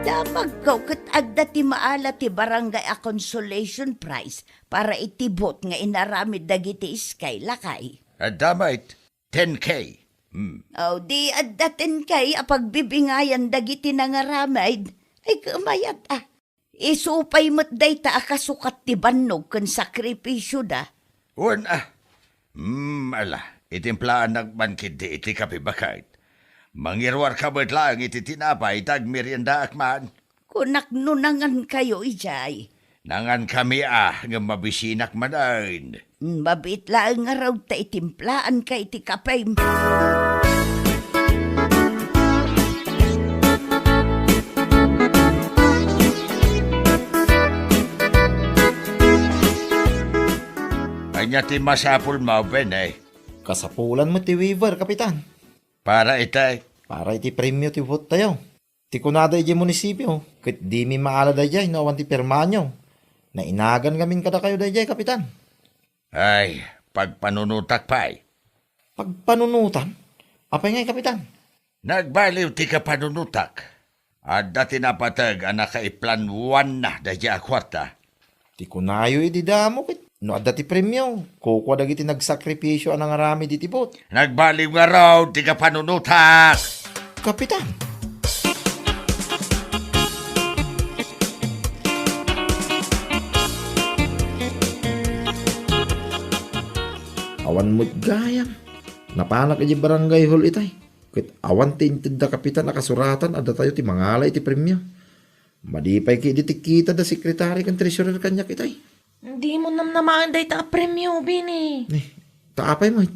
Damagko ket adda ti maala ti barangay a consolation prize para iti boat nga inaramid dagiti Sky, lakay. Adda met, ten K. Hmm. O, di adda ten K a pagbibingayan dagiti nangaramid. Ay, kumayat a. Isu pay met dayta a kasukat ti bannog ken sakripisioda. Wen a. Hmm, ala, itimplaannak man ketdi iti kape baket. Mangiruarka met laeng iti tinapay ta agmeriendaak man. Kunak no nangankayo idiay. Nangankami a, ngem mabisinak manen. Mabiit laeng ngarud ta itimplaanka iti kapem. Ania ti masapulmo, Benny? Kasapulan met ti waiver, Kapitan. Para iti? Para iti premio ti boattayo. Ti kunada idiay munisipio, ket dimi maala daydiay no awan ti pirmanyo. Nainagan ngamin kadakayo daydiay, Kapitan. Ay, pagpanunotak pay. Pagpanunotan? Apay ngay, Kapitan? Nagbaliw ti kapanunotak. Adda ti napateg a nakaiplanwanna daydiay a kuarta. Ti kunayo idi damo ket no adda ti premio, kukua dagiti nagsakripisio a nangaramid iti boat. Nagbaliw ngarud ti kapanunotak! Kapitan! Awan met gayam. Napanak idiay barangay hall itay. Ket awan ti inted da Kapitan a kasuratan a datayo ti mangala iti premio. Madi pay ketdi ti kita da sekretary ken treasurer kaniak itay. Dimo namnamaen dayta a premio, Bini. Eh, ta apay met?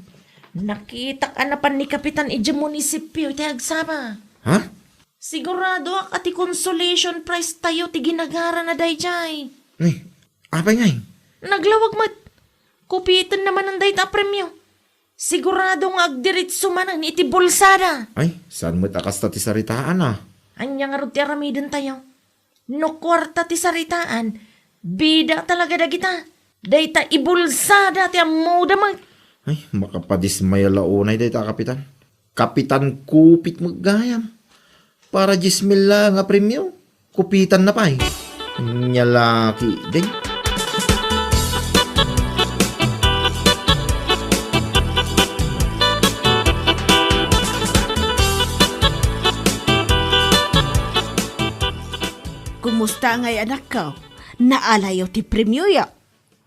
Nakitak a napan ni Kapitan idiay munisipio iti agsapa. Ha? Siguradoak a ti consolation prize tayo ti ginagarana daydiay. Eh, apay ngay? Naglawag met. Kupiten na manen dayta a premio. Sigurado nga agdiritso manen iti bulsada. Ay, saan met a kasta ti saritaan a? Ania ngarud ti aramidentayo? No kuarta ti saritaan, bida talaga dagita. Dayta ibulsada ti ammoda met. Ay, makapadismaya la unay dayta a kapitan. Kapitan Kupit met gayam. Para diez mil laeng a premio, kupitanna pay. Nia la ketdin. Kumusta ngay, anakko? Naalayo ti premioyo?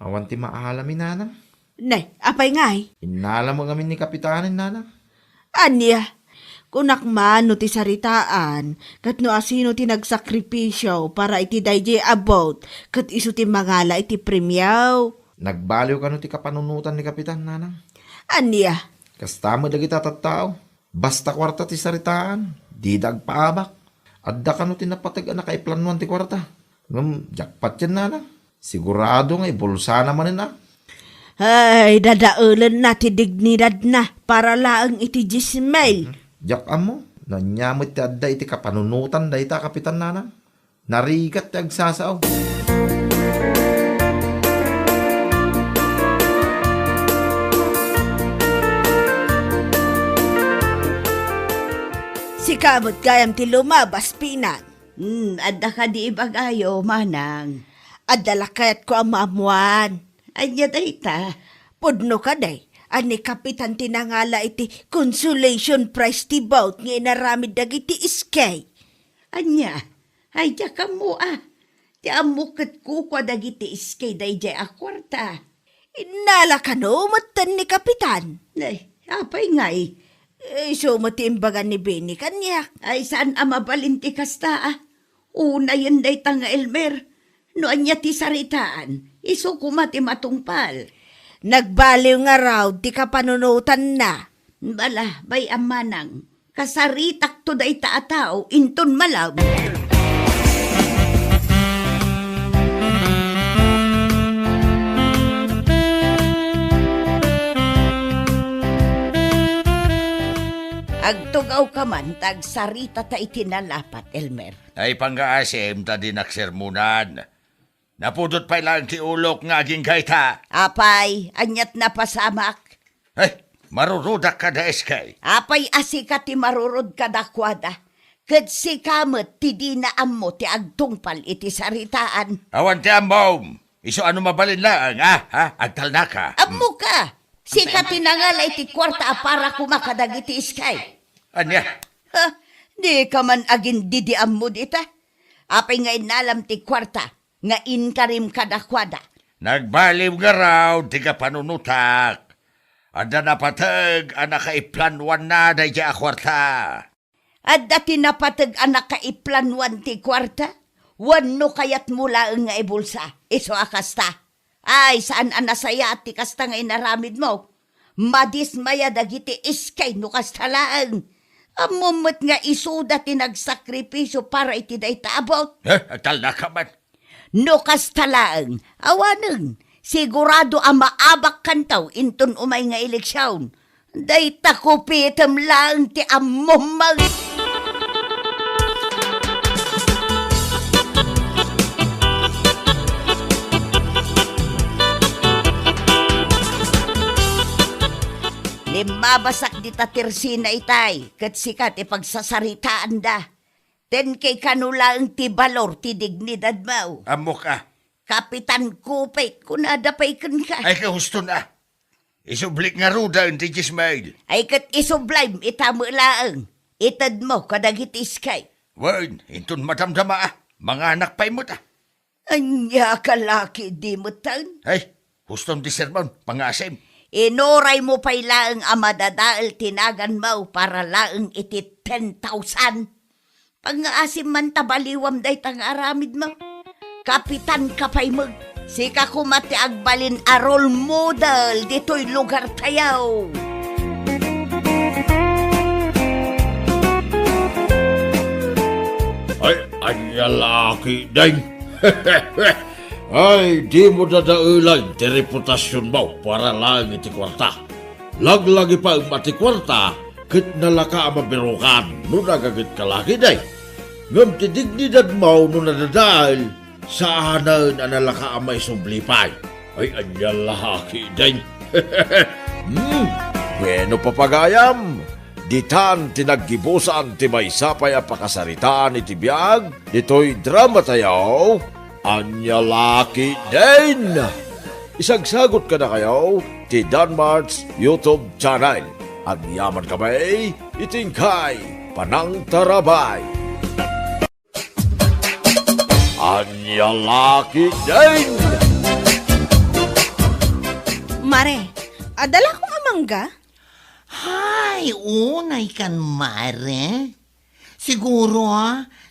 Awan ti maalami, nanang. Ne, apay ngay? Innala met ngamin ni Kapitanen, nanang. Ania? Kunak man no ti saritaan, ket no asino ti nagsakripisio para iti daydiay a boat, ket isu ti mangala iti premio. Nagbaliw kano ti kapanunotan ni Kapitan, nanang? Ania? Kasta met dagiti tattao. Basta kuarta ti saritaan, dida agpaabak. Adda kano ti napateg a nakaiplannuan ti kuarta. Ngem diak patien, nanang. Sigurado nga ibulsana manen a. Ay, dadaelenna ti dignidadna para laeng iti diez mil. Diak ammo, no ania met ti adda iti kapanunotan dayta a kapitan, nanang. Narigat ti agsasao. Sika met gayam ti lumabas, Pinan. Hmm, adda kadi ibagayo, manang? Adda la kayatko a maammuan. Ania dayta? Pudno kadi a ni Kapitan ti nangala iti consolation prize ti bout nga inaramid dagiti iskay. Ania? Ay, diak ammo a. Ti ammok ket kukua dagiti iskay daydiay a kuarta. Innala kano metten ni Kapitan? Ay, apay ngay? Isu met ti imbaga ni Benny kaniak. Ay, saan a mabalin ti kasta, a. Unayen dayta nga Elmer. No ania ti saritaan, isu koma ti matungpal. Nagbaliw ngarud ti kapanunotanna. Bala, bay-am manang. Kasaritakto dayta a tao inton malem. Agtugawka man ta agsaritata iti nalapat, Elmer. Ay, pangngaasim ta dinak sermonan. Napudot pay laeng ti ulok nga agingga ita. Apay, aniat napasamak? Ay, marurudak kada iskay. Apay a sika ti marurod kadakuada, ket sika met ti dina ammo ti agtungpal iti saritaan. Awan ti ammom. Isu a no mabalin laeng, a, ha? Agtalnaka. Ammoka! Sika ti nangala iti kuarta a para koma kadagiti iskay. Ania? Ha? Dika man agin-idi-ammo dita? Apay nga innalam ti kuarta nga inkarim kadakuada? Nagbaliw ngarud ti kapanunotak. Adda napateg a nakaiplanuanna daydiay a kuarta. Adda ti napateg a nakaiplanuan ti kuarta? Wenno kayatmo laeng nga ibulsa? Isu a kasta. Ay, saan a nasayaat ti kasta nga inaramidmo. Madismaya dagiti iskay no kasta laeng. Ammom met nga isuda ti nagsakripisio para iti dayta a bout. Eh, agtalnaka man. No kasta laeng, awanen, sigurado a maabakkanto inton umay nga eleksion. Dayta kupitem laeng ti ammom. Limmabasak dita tersina itay, ket sika ti pagsasaritaanda. Ten kay kano laeng ti balor ti dignidadmo. Ammok a. Kapitan Kupit, kunada pay kenka. Ay, kahuston a. Isublik ngaruden ti Jismail. Ay, ket isublim ita met laeng. Itedmo kadagiti iskay. Wen, inton madamdama a, manganak pay met a. Ania ka laki di metten? Ay, huston ti sermon, pangngaasim. Inuraymo pay laeng a madadael ti naganmo para laeng iti ten thousand. Pangngaasim man ta baliwam dayta nga aramidmo. Kapitan ka pay met. Sika koma ti agbalin a role model ditoy lugartayo. Ay, ania laki, Deng? Ay, dimo dadaelen ti reputasionmo para laeng iti kuarta. Laglagipaem a ti kuarta ket nalaka a mabirukan no nagaget ka laki, Deng. Ngem ti dignidadmo no nadadael, saanen a nalaka a maisubli pay. Ay, ania laki, Deng. Hmm, bueno, papagayam, ditan ti naggibusan ti maysa pay a pakasaritaan iti biag ditoy dramatayo. Ania laki, Deng! Isagsagot kadakayo ti Danmart's YouTube channel. Agyamankami iti inkay panangtarabay. Ania laki, Deng! Mare, adda la kong a mangga? Hay, unay kan, mare. Siguro,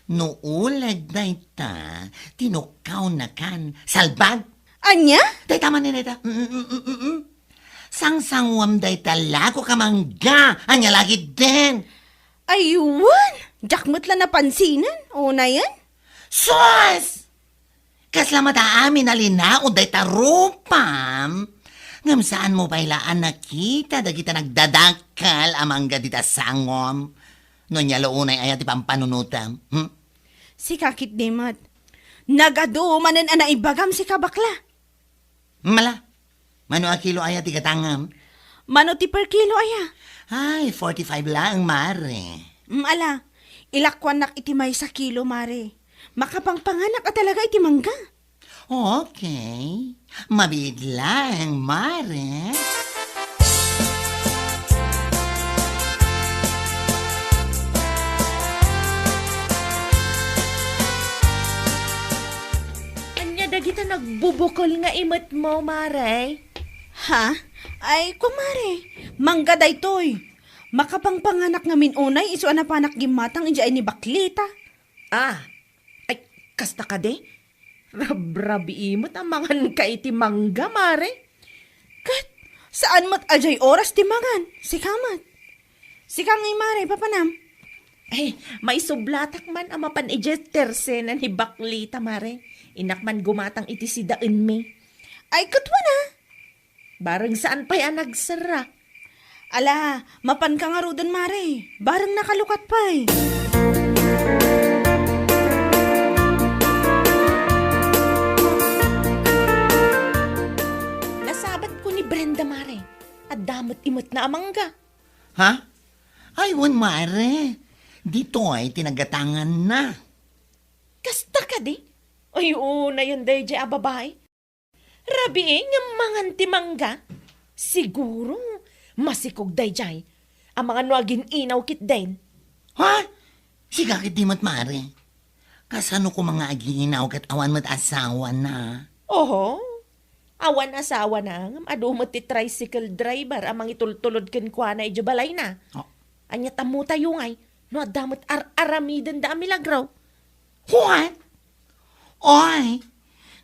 no uleg dayta, tinukkaw na kan salbag. Ania? Dayta man ni dayta. Mm, mm, mm, mm, mm. Sangsanguam dayta lako ka mangga. Ania lagi den? Aywan, diak met la napansinen. Unayen? Sus! Kasla met amin a linaon dayta rupam. Ngem saanmo pay la a nakita dagita nagdadakkel a mangga dita sangom? No ania la unay aya ti pampanunotam? Hmm? Sika ketdi met. Nagadu manen a naibagam sika, bakla. Mala, mano a kilo aya ti gatangam? Mano ti per kilo aya? Ay, forty-five laeng, mare. Mm, ala, ilakuannak iti maysa kilo, mare. Makapangpanganak a talaga iti mangga. Okay. Mabiit laeng, Mare. Ania dagita nagbubukol nga imetmo, Mare? Ha? Ay, kumare, mangga daytoy. Makapangpanganak ngamin unay isu a napanak gimmatang idiay ni Baklita. Ah, ay, kasta kadi? Rabrabii met a manganka iti mangga, Mare. Ket, saan met a diay oras ti mangan, sika met. Sika ngay, Mare, papanam? Ay, maisublatak man a mapan idiay tersena ni Baklita, Mare. Innak man gumatang iti sidaenmi. Ay, ket wana? Bareng saan pay a nagserra. Ala, mapanka ngaruden, Mare. Bareng nakalukat pay. Nasabatko ni Brenda, Mare. Adda met imetna a mangga. Ha? Ay, wen, Mare. Ditoy ti nagatanganna. Kasta kadi? Ay, unayen daydiay a babai. Rabii ngem mangan ti mangga? Siguro, masikog daydiay. Amangan no agin-inaw ketdin. Ha? Sika ketdi met, Mare? Kasano koma nga agin-inaw ket awan met asawana? Oho. Awan asawana, ngem adu met ti tricycle driver a mangitultulod kenkuana idiay balayna. Oh. Ania tammo tayo ngay, no adda met ar-aramidenda a milagro? What? Oy,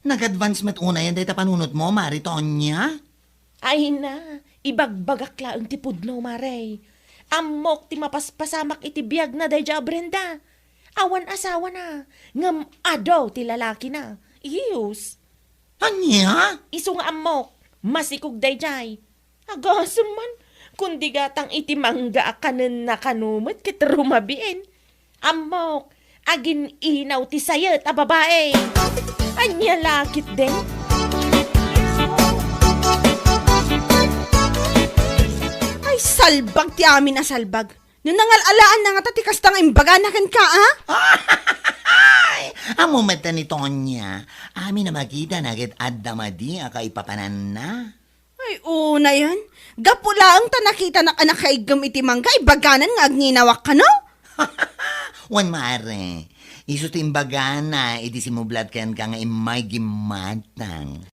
nag-advance met unayen dayta panunotmo, Mare Tonia? Ay na, ibagbagak laeng ti pudno, Mare. Ammok ti mapaspasamak iti biagna daydiay a Brenda. Awan asawana, ngem adu ti lalakina. Iyus. Ania? Isu nga ammok, masikog daydiay. Agasem man, kundi gatang iti mangga a kanenna kano met ket rumabiin. Ammok, agin-inaw ti sayet a babai. Ania la ketdin? Ay, salbag ti amin a salbag. No nangal-alaanna ngata ti kasta nga imbagana kenka, a? Ay, ammo met ni Tonia. Amin a makitana ket adda madi a kaipapananna. Ay, unayen. Gapu laeng ta nakitanak a nakaiggem iti mangga, ibaganan nga agin-inawak kano? Wen, Mare. Isu ti imbagana iti simublat kenka nga immay gimmatang.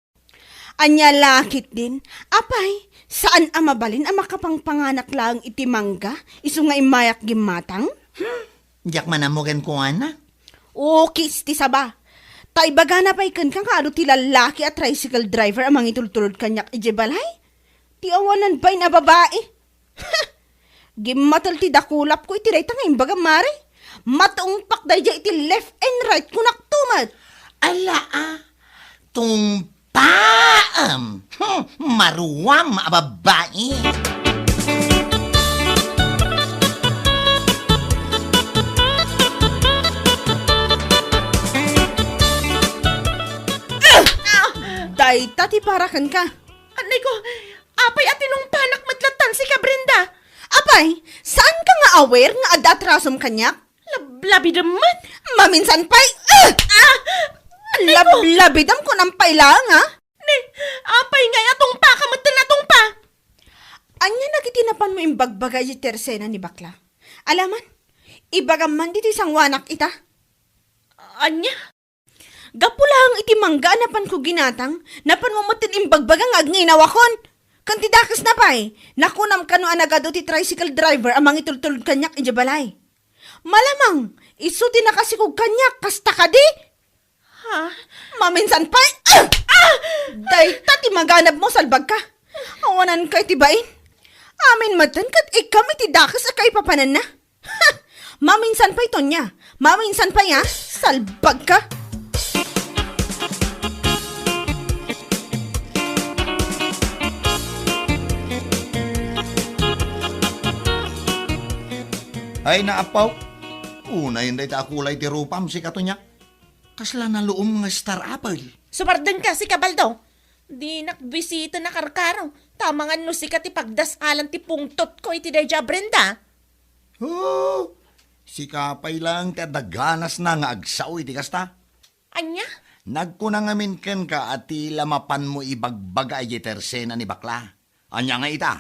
Ania la ketdin? Apay, saan a mabalin a makapangpanganak laeng iti mangga, isu nga immayak gimmatang? Hmm, diak man ammo kenkuana. Ukis ti saba. Ta ibagana pay kenka nga adu ti lallaki a tricycle driver a mangitultulod kaniak idiay balay. Ti awanan bain a babai. Gimmatel ti dakulapko iti dayta nga imbagam, Mare. Matungpak daydiay iti left and right, kunakto met. Ala, a, tungpaam. Hmm, maruam a babai. Ah! Dayta ti para kenka. Anay ko, apay a tinungpanak met lattan sika, Brenda? Apay, saanka nga aware nga adda atrasom kaniak? Lablabidem met. Maminsan pay, ah! Ah! Anay ko! Lablabidem kunam pay laeng, a? Ne, apay ngay a tungpaka met ti natungpa? Ania dagiti napanmo imbagbaga iti tersena ni bakla? Alaman, ibagam man ditoy sangoanak ita. Ania? Gapu laeng iti mangga a napanko ginatang, napanmo metten imbagbaga nga agin-inawakon. Ken ti dakesna pay, nakunam kano a nagadu ti tricycle driver a mangitultulod kaniak idiay balay. Malamang, isu ti nakasikog kaniak, kasta kadi? Ha? Maminsan pay, ah! Ah! Dayta ti maganabmo, salbagka. Awananka iti bain. Amin metten ket ikkam iti dakes a kaipapananna. Ha! Maminsan pay, Tonia. Maminsan pay, a? Salbagka. Ay, naapaw. Unayen dayta a kulay ti rupam, sika, Tonia. Kasla naluom nga star apple. Sumardengka, sika, Baldo. Dinak bisiten a karkaro. Ta amangan no sika ti pagdasalan ti pungtotko iti daydiay a Brenda. Oh, Sika pay laeng ti adda ganasna nga agsao iti kasta. Ania? Nagkuna ngamin kenka a ti la mapanmo ibagbaga idiay tersena ni bakla. Ania nga ita,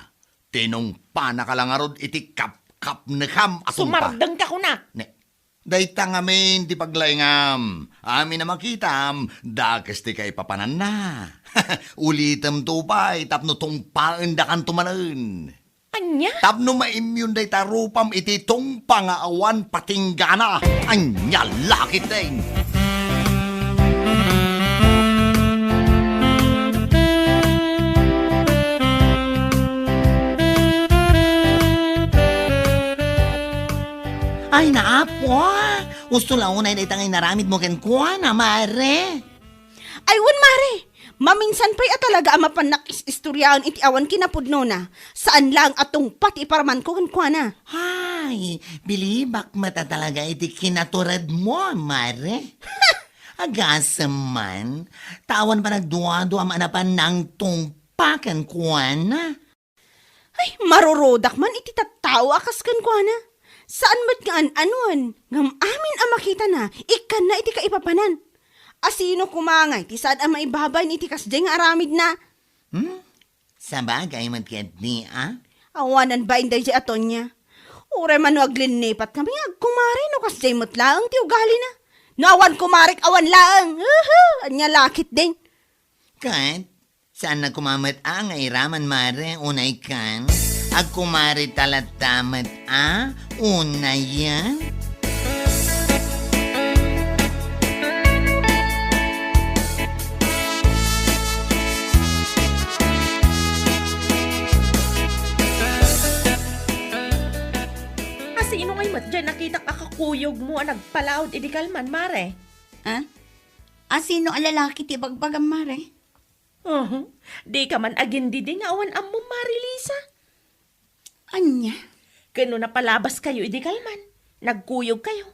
tinungpanaka la ngarud iti kapkapnekam a tungpa. Sumardengka kunak. Ne, dayta ngamin ti paglaingam. Amin a makitam, dakes ti kaipapananna. Ulitemto pay tapno tungpaendakanto manen. Ania? Tapno maimyon dayta rupam iti tungpa nga awan patinggana. Ania la ketdin? Ay, naapo! Usto la unay dayta nga inaramidmo kenkuana, mare. Ay, wen, mare! Maminsan pay a talaga a mapannak is-istoriaen iti awan kinapudnona. Saan laeng a tungpa ti iparamanko kenkuana. Ay, bilibak met a talaga iti kinaturedmo, mare. Agasem man, ta awan panagduaduam a napan nangtungpa kenkuana. Ay, marurudak man iti tattao a kas kenkuana. Saan met nga an-anuan, ngem amin a makitana, ikkanna iti kaipapanan. Asino koma ngay ti saan a maibabain iti kasdiay nga aramidna? Hmm? Sabagay met ketdi, a? Awanan bain daydiay a Tonia. Uray man no aglinnipatkami nga agkumare no kasdiay met laeng ti ugalina. No awan kumarek, awan laeng. Uhu! Ania la ketdin? Ket, saanna koma met a nga iraman, mare, unay kan? Agkumareta latta met a, unayen? Asino ngay met diay nakitak a kakuyogmo a nagpalaud idi kalman, mare? Ah? Asino a lalaki ti ibagbagam, mare? Uhu. Dika man agindidi nga awan ammom, Mari Lisa. Ania? Ken no napalabaskayo idi kalman, nagkuyogkayo.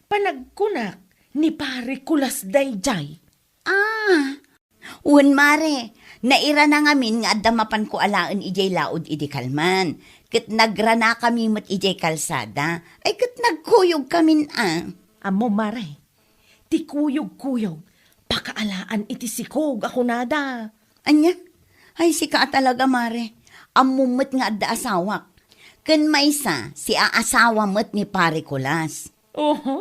Panagkunak, ni Pari Kulas daydiay. Ah, wen, mare, nairana ngamin nga adda mapanko alaen idiay laud idi kalman. Ket nagranakami met idiay kalsada. Ay, ket nagkuyogkamin a. Ammom, mare, ti kuyogkuyog, pakaalaan iti sikog a kunada. Ania? Ay, sika a talaga, mare. Ammom met nga adda asawak. Ken maysa, siaasawa met ni Pari Kulas. Oho,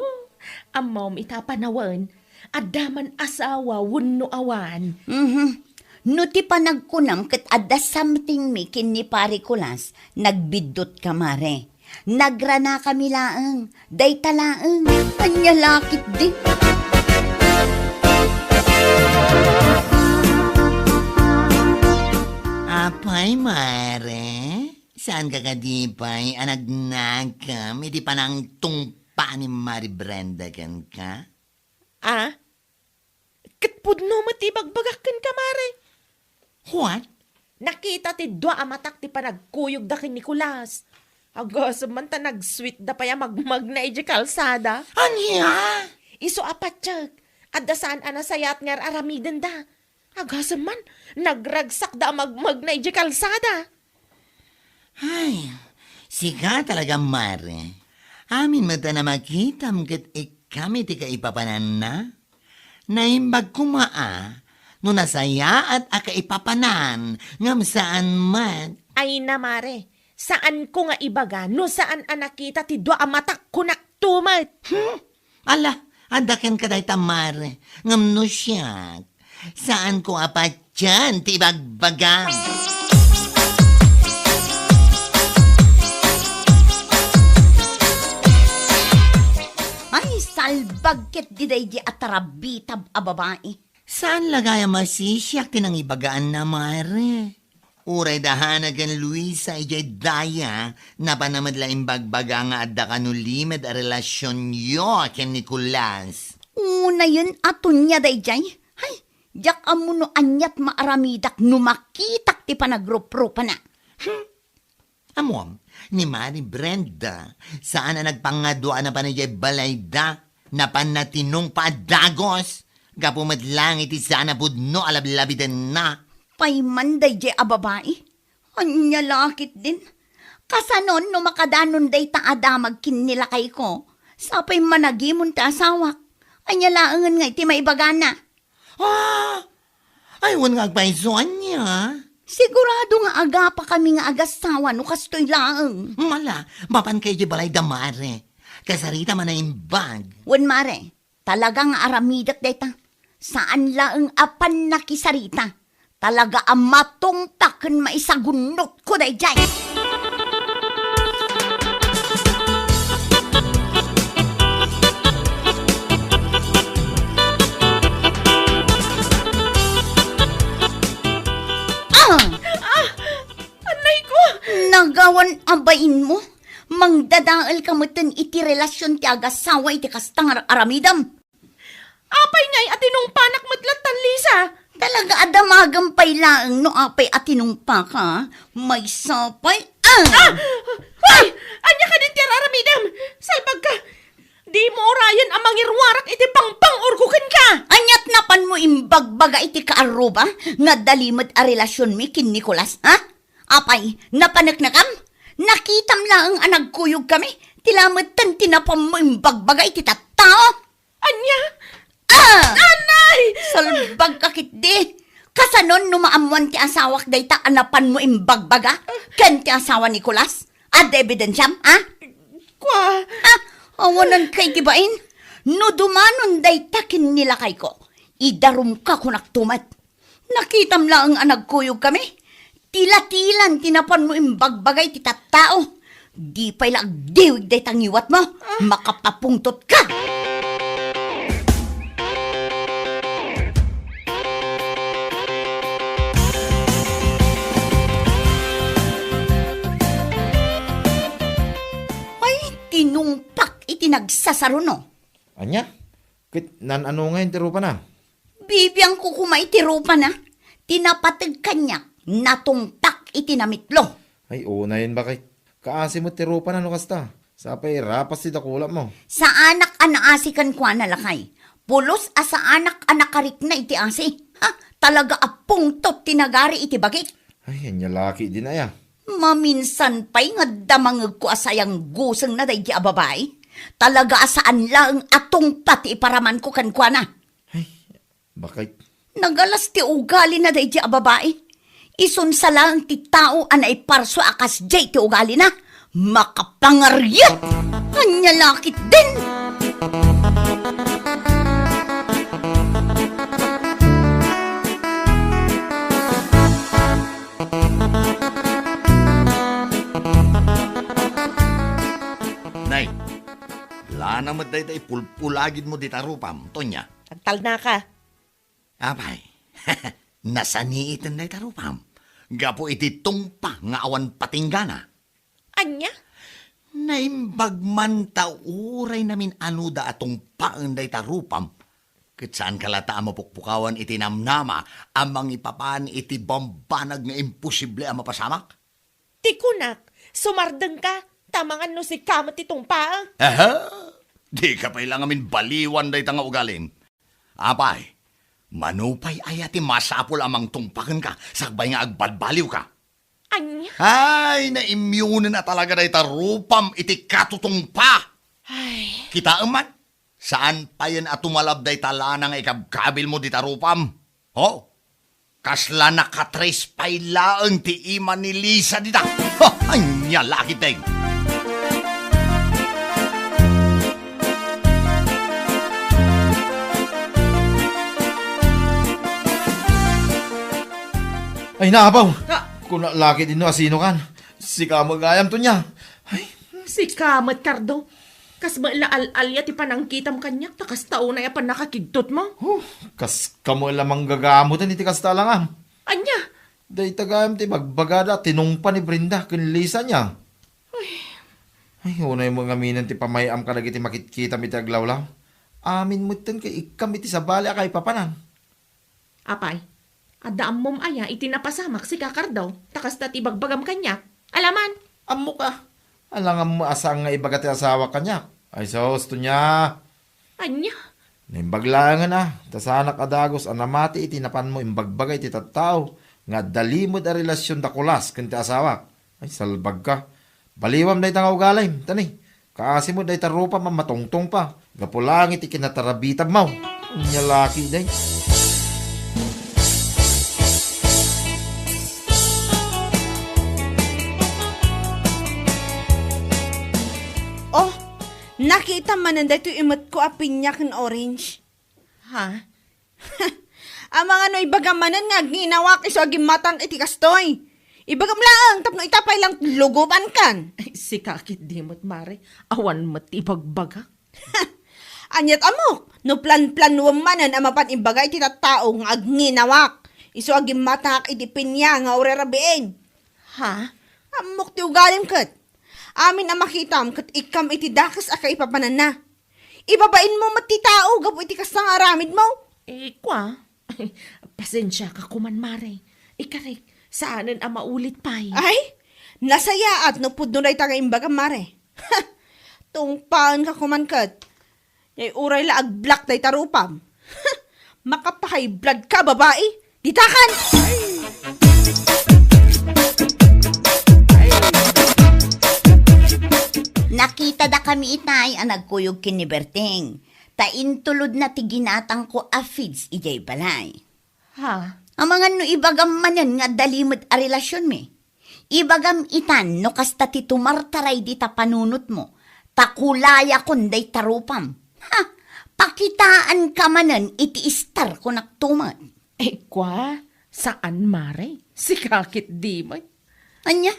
ammom ita a panawen, adda man asawa wenno awan. Mhm. No ti panagkunam ket adda somethingmi ken ni Pari Kulas, nagbiddutka, mare. Nagranakami laeng, dayta laeng. Ania la ketdi? Apay, mare? Saanka kadi pay a nagnakam iti panangtungpa ni Mari Brenda kenka? Ah? Ket pudno met ti ibagbagak kenka, mare. What? Nakita ti dua a matak ti panagkuyogda ken ni Kulas. Agasem man ta nagsweetda pay a magmagna idiay kalsada. Ania? Isu a patiek, adda saan a nasayaat nga ar-aramidenda. Agasem man, nagragsakda a magmagna idiay kalsada. Ay, sika talaga, mare. Amin met a makitam ket ikkam iti kaipapananna. Naimbag koma a, no nasayaat a kaipapanan, ngem saan met. Ay na, mare, saanko nga ibaga no saan a nakita ti dua a matak, kunakto met. Hmm? Ala, adda kenka dayta, mare, ngem no siak, saanko a patien ti ibagbagam. Ay, salbag ketdi daydi a tarabitab a babai. Saan la gayam a sisiak ti nangibagaanna, mare? Uray da Hana ken Luisa idiay daya, napanna met la imbagbaga nga adda kano limed a relasionyo ken ni Kulas. Unayen a Tonia daydiay? Hay, diak ammo no aniat maaramidak no makitak ti panagrupropana. Hmm. Ammom, ni Mari Brenda, saan a nagpangadua a napan idiay balayda, napanna tinungpa a dagus, gapu met laeng iti saan a pudno a lablabidenna. Pay man daydiay a babai? Ania la ketdin? Kasanon no makadanon dayta a damag ken ni lakayko? Sapay managimon ti asawak. Ania laengen nga iti maibagana? Ah! Ay, wen nga agpayso, ania? Sigurado nga agapa kami nga agasawa no kastoy laeng. Mala, mapan kayo di balay da mare. Kasarita man a imbag. Wen mare, talaga nga aramidek dayta. Saan laeng a pannakisarita. Talaga a matungpak ken maisagunnotko daydiay. Ah! Ah! Anay ko! Nagawan a bainmo? Mangdadael ka metten iti relasyon ti agasawa iti kasta nga aramidem. Apay ngay a tinungpanak met lattan, Lisa? Talaga a damagem pay laeng no apay a tinungpaka. Maysa pay, ah! Ah! Hoy! Ania kadin ti ar-aramidem? Salbagka! Dimo urayen a mangiruarak iti pangpang-urgo kenka! Aniat napanmo imbagbaga iti kaarruba nga adda limed a relasionmi ken Nicolas, ha? Apay, napaneknekam? Nakitam laeng a nagkuyogkami, ti lametten ti napanmo imbagbaga iti tattao. Ania? Ah! Anay! Salbagka ketdi. Kasanon no maammoan ti asawak dayta a napanmo imbagbaga ken ti asawa ni Nicolas? Adda ebidensiam, ha? Kua. Ha? Awananka iti bain? No dumanon dayta ken ni lakayko, idarumka kunakto met. Nakitam laeng a nagkuyogkami. Tila-tilan ti napanmo imbagbaga iti tattao. Di pay la agdiwig dayta ngiwatmo. Ah. Makapapungtotka. Ay, tinungpak iti nagsasaruno. Ania? Ket naan-ano ngay ti rupana? Bibiangko koma iti rupana. Ti napateg kaniak, natungpak iti namitlo. Ay, unayen, baket. Kaasi met ti rupana no kasta. Sapay rapas ti dakulapmo. Saanak a naasi kenkuana, lakay. Pulos a saanak a nakarikna iti asi. Ha? Talaga a pungtot ti nagari iti bagik. Ay, ania la ketdin aya? Maminsan pay nga adda mangegko a sayanggusengna daydi a babai. Talaga a saan laeng a tungpa ti iparamanko kenkuana. Ay, baket. Nagalas ti ugalina daydi a babai. Isunsa laeng ti tao a naiparsua a kasdiay ti ugalina. Makapangariat! Ania la ketdin? Nay, lana met dayta ipulpulagidmo dita rupam, Tonya. Agtalnaka. Apay, nasaniiten dayta rupam gapu iti tungpa nga awan patinggana. Ania? Naimbag man ta uray namin-anuda a tungpaen dayta rupam, ket saanka latta a mapukpukawan iti namnama a mangipapan iti bambanag nga imposible a mapasamak? Ti kunak, sumardengka, ta amangan no sika met ti tungpaek. Aha! Dika pay la ngamin baliwan dayta nga ugalim. Apay, mano pay aya ti masapul a mangtungpa kenka sakbay nga agbalbaliwka? Ania? Ay, naimyonen a talaga dayta rupam iti katutungpa. Ay. Kitaem man, saan payen a tumalab dayta lana nga ikabkabilmo dita rupam. Ho? Kasla nakatres pay laeng ti ima ni Lisa dita. Ho, ania la ketdin? Ay, naapaw! Ah! Kuna la ketdin no asinokan. Sika met gayam, Tonya. Ay. Sika met, Cardo. Kas met la al-alia ti panangkitam kaniak, ta kasta unay a pannakakigtotmo. Huh, kaska met la manggagamoten iti kasta a langam. Ania? Dayta gayam ti bagbagada a tinungpa ni Brenda ken Lisa, ania? Ay. Ay, unay met ngaminen ti pamay-am kadagiti makitkitam iti aglawlaw. Amin metten ket ikkam iti sabali a kaipapanan. Apay, adda ammom aya iti napasamak, sika, Cardo, ta kasta ti ibagbagam kaniak? Alaman. Ammok a. Alangan met a saan nga ibaga ti asawak kaniak. Ay sus, Tonya. Ania? Naimbag laengen a, ta saanak a dagus a namati iti napanmo imbagbaga iti tattao nga adda limed a relasion da Kulas ken ti asawak. Ay, salbagka. Baliwam dayta nga ugalim, tani. Kaasi met dayta rupam a matungtungpa. Gapu laeng iti kinatarabitabmo. Ania la ketdin. Oh, nakitam manen daytoy imetko a piña ken orange. Ha? Amangan no ibagam manen nga agnginawaak isu a gimmatangak iti kastoy. Ibagam laeng tapno ita pay lang lugubankan. Ay, sika ketdi met, Mare. Awan met ti ibagbagak. Aniat ammok, no planplanuem manen a mapan ibaga iti tattao nga agnginawaak isu a gimmatangak iti piña nga uray rabiin. Ha? Ammok ti ugalim ket. Amin a makitam ket ikkam iti dakes a kaipapananna. Ibabainmo met ti tao gapu iti kasta nga aramidmo. Eh, kua? Pasensiaka koman, Mare. Ikarek, saanen a maulit pay. Ay, nasayaat no pudno dayta nga imbagam, Mare. Tungpaenka koman ket. Yay uray la agblock dayta rupam. Makapakaibladka, babai. Ditakan! Nakitadakami itay a nagkuyog ken ni Berting, ta intulodna ti ginatangko a feeds idiay balay. Ha? Amangan no ibagam manen nga adda limed a relasionmi. Ibagam itan no kasta ti tumartaray dita panunotmo, ta kulayakon dayta rupam. Ha! Pakitaanka manen iti istar, kunak tumet. Eh, kua, saan, Mare? Sika ketdi met. Ania?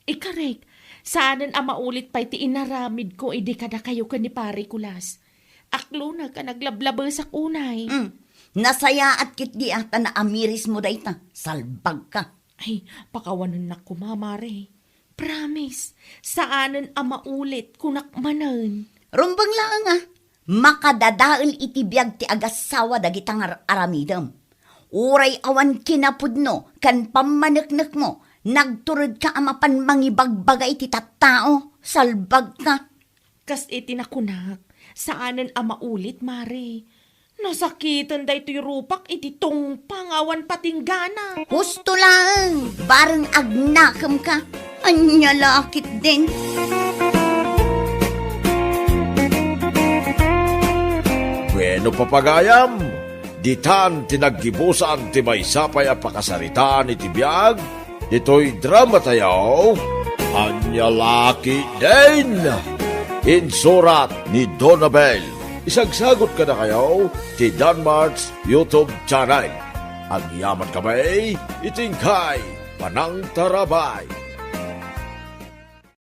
Ikarek, saanen a maulit pay ti inaramidko idi kadakayo ken ni Pare Kulas. Aklonek a naglablabesak unay. Mm. Nasayaat ketdi a ta naamirismo dayta. Salbagka. Ay, pakawanennak koma, Mare. Promise, saanen a maulit, kunak manen. Rumbeng laeng a, makadadael iti biag ti agassawa dagita nga ar-aramidem. Uray awan kinapudno ken pammaneknekmo, nagturedka a mapan mangibagbaga iti tattao, salbagka. Kas iti nakunak, saanen a maulit, Mare. Nasakiten daytoy rupak iti tungpa nga awan patinggana. Husto laeng, bareng agnakemka. Ania la ketdin? Bueno, papagayam, ditan ti naggibusan ti maysa pay a pakasaritaan iti biag ditoy dramatayo, Ania la ketdin? Insurat ni Donabel. Isagsagot kadakayo ti Danmart's YouTube channel. Agyamankami iti inkay panangtarabay.